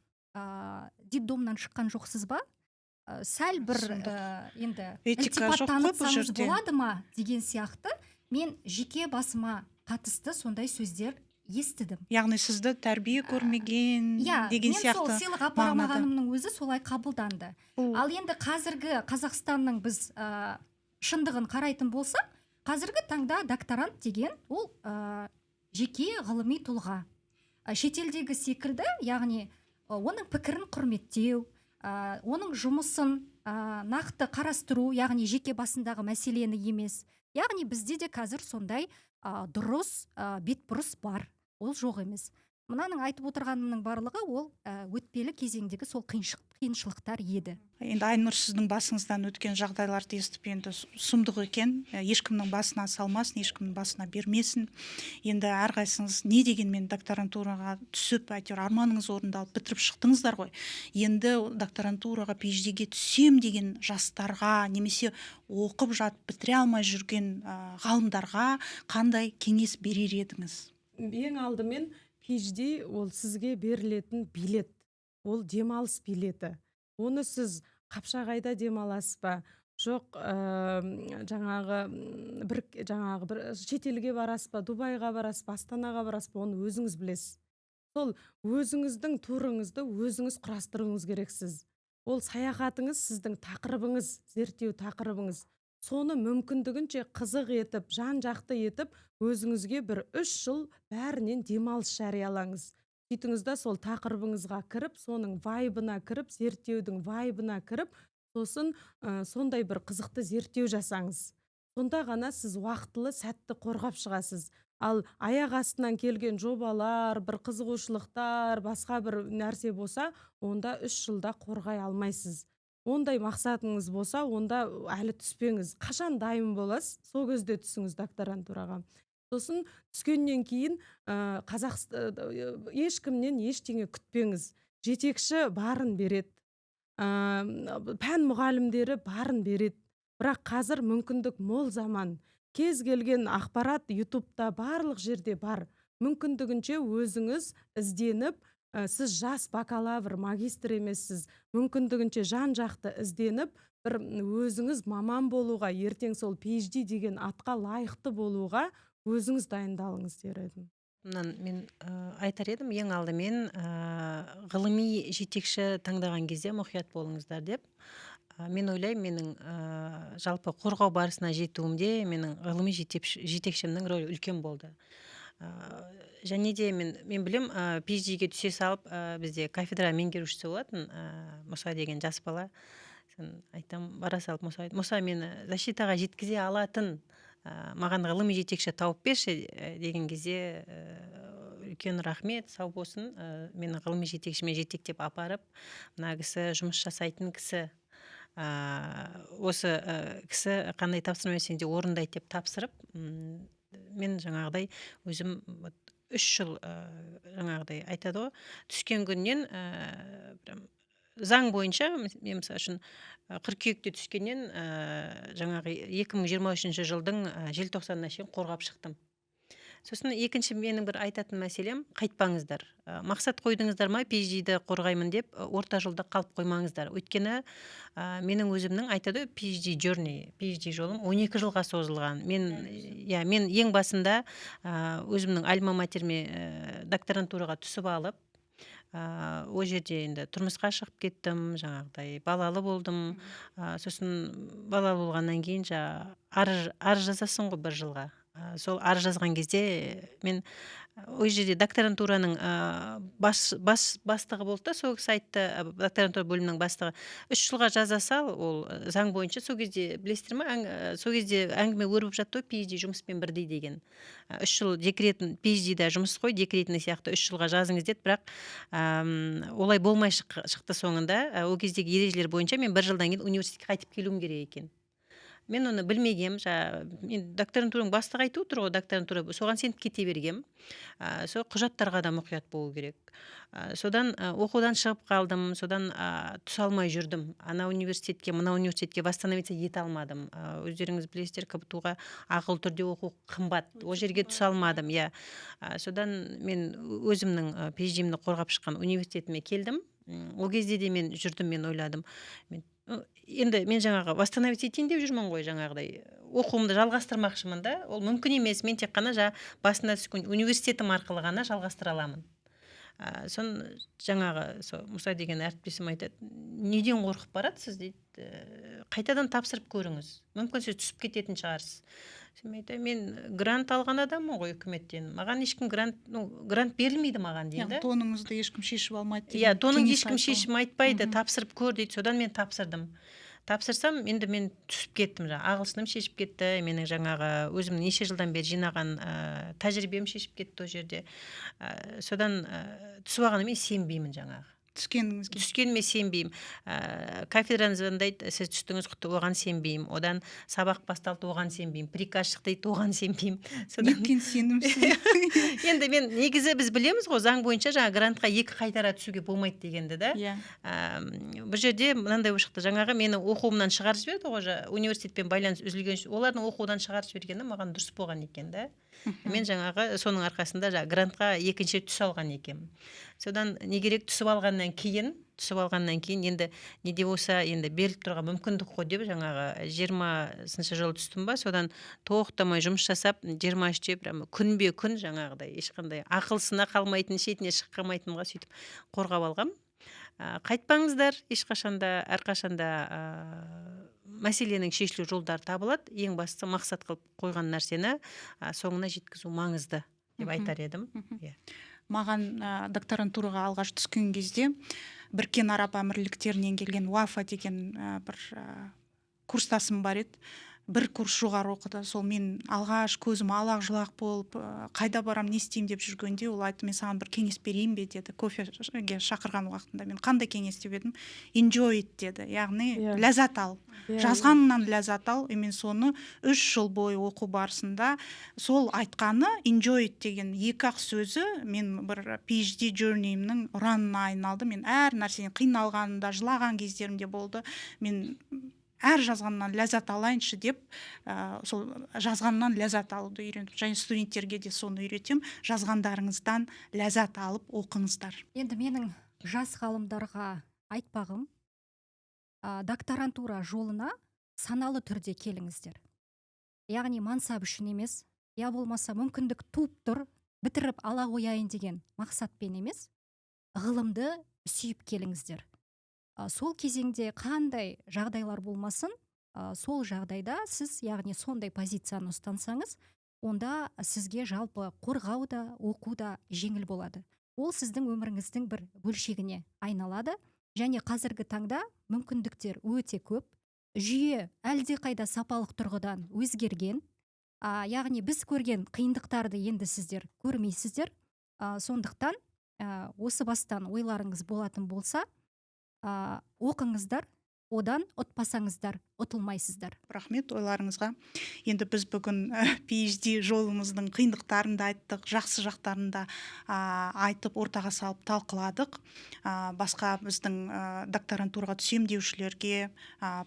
детдомнан шыққан жоқсыз ба? Сәл бір Сұмдық. Енді Этика ілтипат жоқ қой бұл танытсаңыз жерде. болады ма деген сияқты, мен жеке басыма қатысты сондай сөздер естідім. Яғни сізді тәрбие көрмеген Иә, деген мен сол сияқты сыйлық апара мағынада. алмағанымның өзі солай қабылданды. Бұл Ал енді қазіргі Қазақстанның біз шындығын қарайтын болсақ, қазіргі таңда докторант деген ол жеке ғылыми тұлға. Шетелдегі секілді, яғни оның пікірін құрметтеу, оның жұмысын нақты қарастыру, яғни жеке басындағы мәселені емес. Яғни бізде де қазір сондай дұрыс бетбұрыс бар, ол жоқ емес. Мынаның айтып отырғанымның барлығы ол өтпелі кезеңдегі сол қиыншылықтар еді. Енді, Айнұр, сіздің басыңыздан өткен жағдайларды естіп, енді сұмдық екен. Ешкімнің басына салмасын, ешкімнің басына бермесін. Енді әрқайсыңыз не дегенмен докторантураға түсіп, әйтеуір арманыңыз орындалып, бітіріп шықтыңыздар ғой. Енді докторантураға, PhD-ге түсем деген жастарға немесе оқып жатып бітіре алмай жүрген ғалымдарға қандай кеңес берер едіңіз? Ең алдымен, PhD ол сізге берілетін билет, ол демалыс билеті. Оны сіз Қапшағайда демаласыз ба, жоқ жаңағы бір жаңағы бір шетелге барасыз ба, Дубайға барасыз ба, Астанаға барасыз ба, оны өзіңіз білесіз. Сол өзіңіздің турыңызды өзіңіз құрастыруыңыз керексіз. Ол саяхатыңыз сіздің тақырыбыңыз, зерттеу тақырыбыңыз. Соны мүмкіндігінше қызық етіп, жан жақты етіп, өзіңізге бір 3 жыл бәрінен демалыс жариялаңыз. Сөйтіңіз да, сол тақырыбыңызға кіріп, соның вайбына кіріп, зерттеудің вайбына кіріп, сосын сондай бір қызықты зерттеу жасаңыз. Сонда ғана сіз уақытылы, сәтті қорғап шығасыз. Ал аяқ астынан келген жобалар, бір қызығушылықтар, басқа бір нәрсе болса, онда 3 жылда қорғай алмайсыз. Ондай мақсатыңыз болса, онда әлі түспеңіз. Қашан дайын боласыз, сол кезде түсіңіз докторантураға. Сосын түскеннен кейін ешкімнен ештеңе күтпеңіз. Жетекші барын береді, пән мұғалімдері барын береді. Бірақ қазір мүмкіндік мол заман, кез келген ақпарат Ютубта, барлық жерде бар. Мүмкіндігінше өзіңіз ізденіп, сіз жас бакалавр, магистр емессіз, мүмкіндігінше жан жақты ізденіп, бір өзіңіз маман болуға, ертең сол PhD деген атқа лайықты болуға өзіңіз дайындалыңыз дер едім. Мынан мен айтар едім, ең алдымен ғылыми жетекші таңдаған кезде мұқият болыңыздар деп. Мен ойлаймын, менің жалпы қорғау барысына жетуімде менің ғылыми жетекшімнің рөлі үлкен болды. Және де мен білем, PhD-ге түсе салып, бізде кафедра меңгерушісі болатын, Мұса деген жас бала. Соны айтам, бара салып Мұса, Мұса, мені защитаға жеткізе алатын маған ғылыми жетекші тауып берші деген кезде, үлкен рахмет, сау болсын, мені ғылыми жетекшіме жетектеп апарып, мына кісі жұмыс жасайтын кісі, осы кісі қандай тапсырма берсең де орындайды деп тапсырып, мен жаңағыдай өзім вот 3 жыл, жаңағыдай айтады ғой, түскен күннен, прям заң бойынша мен, мысалы үшін, қыркүйекте түскеннен, жаңағы 2023 жылдың желтоқсанына шейін қорғап шықтым. Сосын екінші менің бір айтатын мәселем: қайтпаңыздар. Мақсат қойдыңыздар ма PhD-ді қорғаймын деп, орта жолда қалып қоймаңыздар. Өйткені менің өзімнің, айтады ғой, PhD journey, PhD жолым 12 жылға созылған. Мен, иә, мен ең басында өзімнің альма матерме докторантураға түсіп алып, ол жерде енді тұрмысқа шығып кеттім, жаңағыдай балалы болдым. Сосын балалы болғаннан кейін жаңағы арыз жазасың ғой бір жылға. Сол арыз жазған кезде мен ол жерде докторантураның бас, бас бастығы болды да, сол кісі айтты, докторантура бөлімінің бастығы: «3 жылға жаза сал, ол заң бойынша». Сол кезде, білесіздер ма, сол кезде әңгіме өрбіп жатты ғой, PhD жұмыспен бірдей деген. 3 жыл декрет, PhD-да жұмыс қой, декретный сияқты, 3 жылға жазыңыз деді. Бірақ олай болмай шықты соңында. Ол кездегі ережелер бойынша мен бір жылдан кейін университетке қайтып келуім керек екен. Мен оны білмегем. Жаңағы мен докторантураның бастығы айтып отыр ғой, докторантура, соған сеніп кете бергем. Сол құжаттарға да мұқият болу керек. Содан оқудан шығып қалдым, содан түсе алмай жүрдім ана университетке, мына университетке, восстановиться ете алмадым. Өздеріңіз білесіздер, КБТУ ға ақылы түрде оқу қымбат, ол жерге түсе алмадым, иә. Содан мен өзімнің PhD-імді қорғап шыққан университетіме келдім. Ол кезде де мен жүрдім, мен ойладым, мен енді мен жаңағы восстановить етейін деп жүрмін ғой, жаңағыдай оқуымды жалғастырмақшымын да, ол мүмкін емес, мен тек қана жаңа басында түскен университетім арқылы ғана жалғастыра аламын. Соны жаңағы сол Мұса деген әріптесім айтады: «Неден қорқып баратсыз, – дейді, – қайтадан тапсырып көріңіз, мүмкін, сіз түсіп кететін шығарсыз». Сосын мен айтамын: «Мен грант алған адаммын ғой үкіметтен, маған ешкім грант, ну, грант берілмейді маған», – деймін да. Тоныңызды ешкім шешіп алмайды Иә, деген тоныңды кеңес ешкім айтты ғой. шешіп айтпайды, тапсырып көр дейді. Содан мен тапсырдым. Тапсырсам, енді мен түсіп кеттім, жаңағы ағылшыным шешіп кетті, менің жаңағы өзім неше жылдан бері жинаған тәжірибем шешіп кетті ол жерде. Содан түсіп алғаннан мен сенбеймін жаңағы. Түскеніңізге? Түскеніме сенбеймін. Кафедрадан звондайды: «Сіз түстіңіз, құтты». Оған сенбеймін. Одан сабақ басталды, оған сенбеймін. Приказ шықты дейді, оған сенбеймін. Содан Неткен сенімсіз? Енді мен негізі, біз білеміз ғой, заң бойынша жаңағы грантқа екі қайтара түсуге болмайды дегенді да. Иә. Бұл жерде мынандай болып шықты: жаңағы мені оқуымнан шығарып жіберді ғой, университетпен байланыс үзілген. Олардың оқудан шығарып жібергені маған дұрыс болған екен да. Мен жаңағы соның арқасында жаңағы грантқа екінші рет түсе алған екенмін. Содан не керек, түсіп алғаннан кейін енді не де болса, енді беріліп тұрған мүмкіндік қой деп, жаңағы 20-шы жылы түстім ба, содан тоқтамай жұмыс жасап, 23-те прямо күнбе күн жаңағыдай ешқандай ақылсына қалмайтын, шетіне шығып қалмайтынға сөйтіп қорғап алғам. Қайтпаңыздар ешқашанда, әрқашанда мәселенің шешілу жолдары табылады. Ең бастысы, мақсат қылып қойған нәрсені соңына жеткізу маңызды деп айтар едім. Иә. Маған докторантураға алғаш түскен кезде Біріккен Араб Әмірліктерінен келген Уафа деген бір курстасым бар еді, бір курс жоғары оқыды. Сол мен алғаш көзім алақ жұлақ болып, қайда барам, не істеймін деп жүргенде, ол айтты: «Мен саған бір кеңес берейін бе?» – деді кофеге шақырған уақытында. Мен: «Қандай кеңес?» – деп едім. «Enjoy it», – деді, яғни ләззат ал, жазғаныңнан ләззат ал. И мен соны 3 жыл бойы оқу барысында сол айтқаны, «enjoy it» деген екі ақ сөзі мен бір PhD journey-імнің ұранына айналды. Мен әр нәрседен қиналғанымда, жылаған кездерім де болды, мен әр жазғаннан ләззат алайыншы деп, сол жазғаннан ләззат алуды үйрендім және студенттерге де соны үйретемін: жазғандарыңыздан ләззат алып оқыңыздар. Енді менің жас ғалымдарға айтпағым, докторантура жолына саналы түрде келіңіздер. Яғни мансап үшін емес, я болмаса мүмкіндік туып тұр, бітіріп ала қояйын деген мақсатпен емес, ғылымды сүйіп келіңіздер. Сол кезеңде қандай жағдайлар болмасын, сол жағдайда сіз, яғни сондай позицияны ұстансаңыз, онда сізге жалпы қорғау да, оқу да жеңіл болады. Ол сіздің өміріңіздің бір бөлшегіне айналады. Және қазіргі таңда мүмкіндіктер өте көп, жүйе әлдеқайда сапалық тұрғыдан өзгерген, яғни біз көрген қиындықтарды енді сіздер көрмейсіздер. Сондықтан осы бастан ойларыңыз болатын болса, оқыңыздар, одан ұтпасаңыздар, ұтылмайсыздар. Рахмет ойларыңызға. Енді біз бүгін PhD жолымыздың қиындықтарын да айттық, жақсы жақтарын да айтып, ортаға салып талқыладық. Басқа біздің докторантураға түсем деушілерге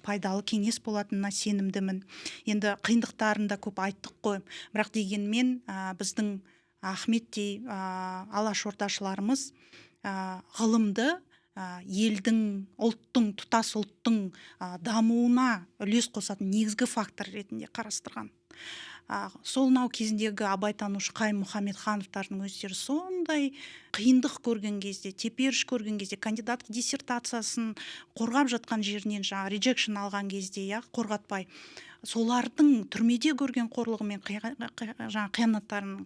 пайдалы кеңес болатынына сенімдімін. Енді қиындықтарын да көп айттық қой, бірақ дегенмен біздің Ахметтей алашордашыларымыз ғылымды елдің, ұлттың, тұтас ұлттың дамуына үлес қосатын негізгі фактор ретінде қарастырған. Сол мынау кезіндегі абайтанушы Қайым Мұхамедхановтардың өздері сондай қиындық көрген кезде, теперіш көрген кезде, кандидаттық диссертациясын қорғап жатқан жерінен жаңағы rejection алған кезде, иә, қорғатпай, солардың түрмеде көрген қорлығы мен жаңағы қиянаттарының,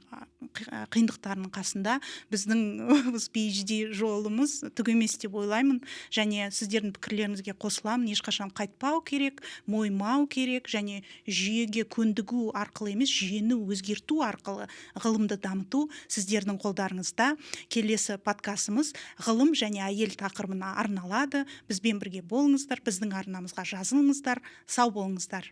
қиындықтарының қасында біздің осы PhD жолымыз түк емес деп ойлаймын. Және сіздердің пікірлеріңізге қосыламын: ешқашан қайтпау керек, мойымау керек және жүйеге көндігу арқылы емес, жүйені өзгерту арқылы ғылымды дамыту сіздердің қолдарыңызда. Келесі подкастымыз ғылым және әйел тақырыбына арналады. Бізбен бірге болыңыздар, біздің арнамызға жазылыңыздар. Сау болыңыздар.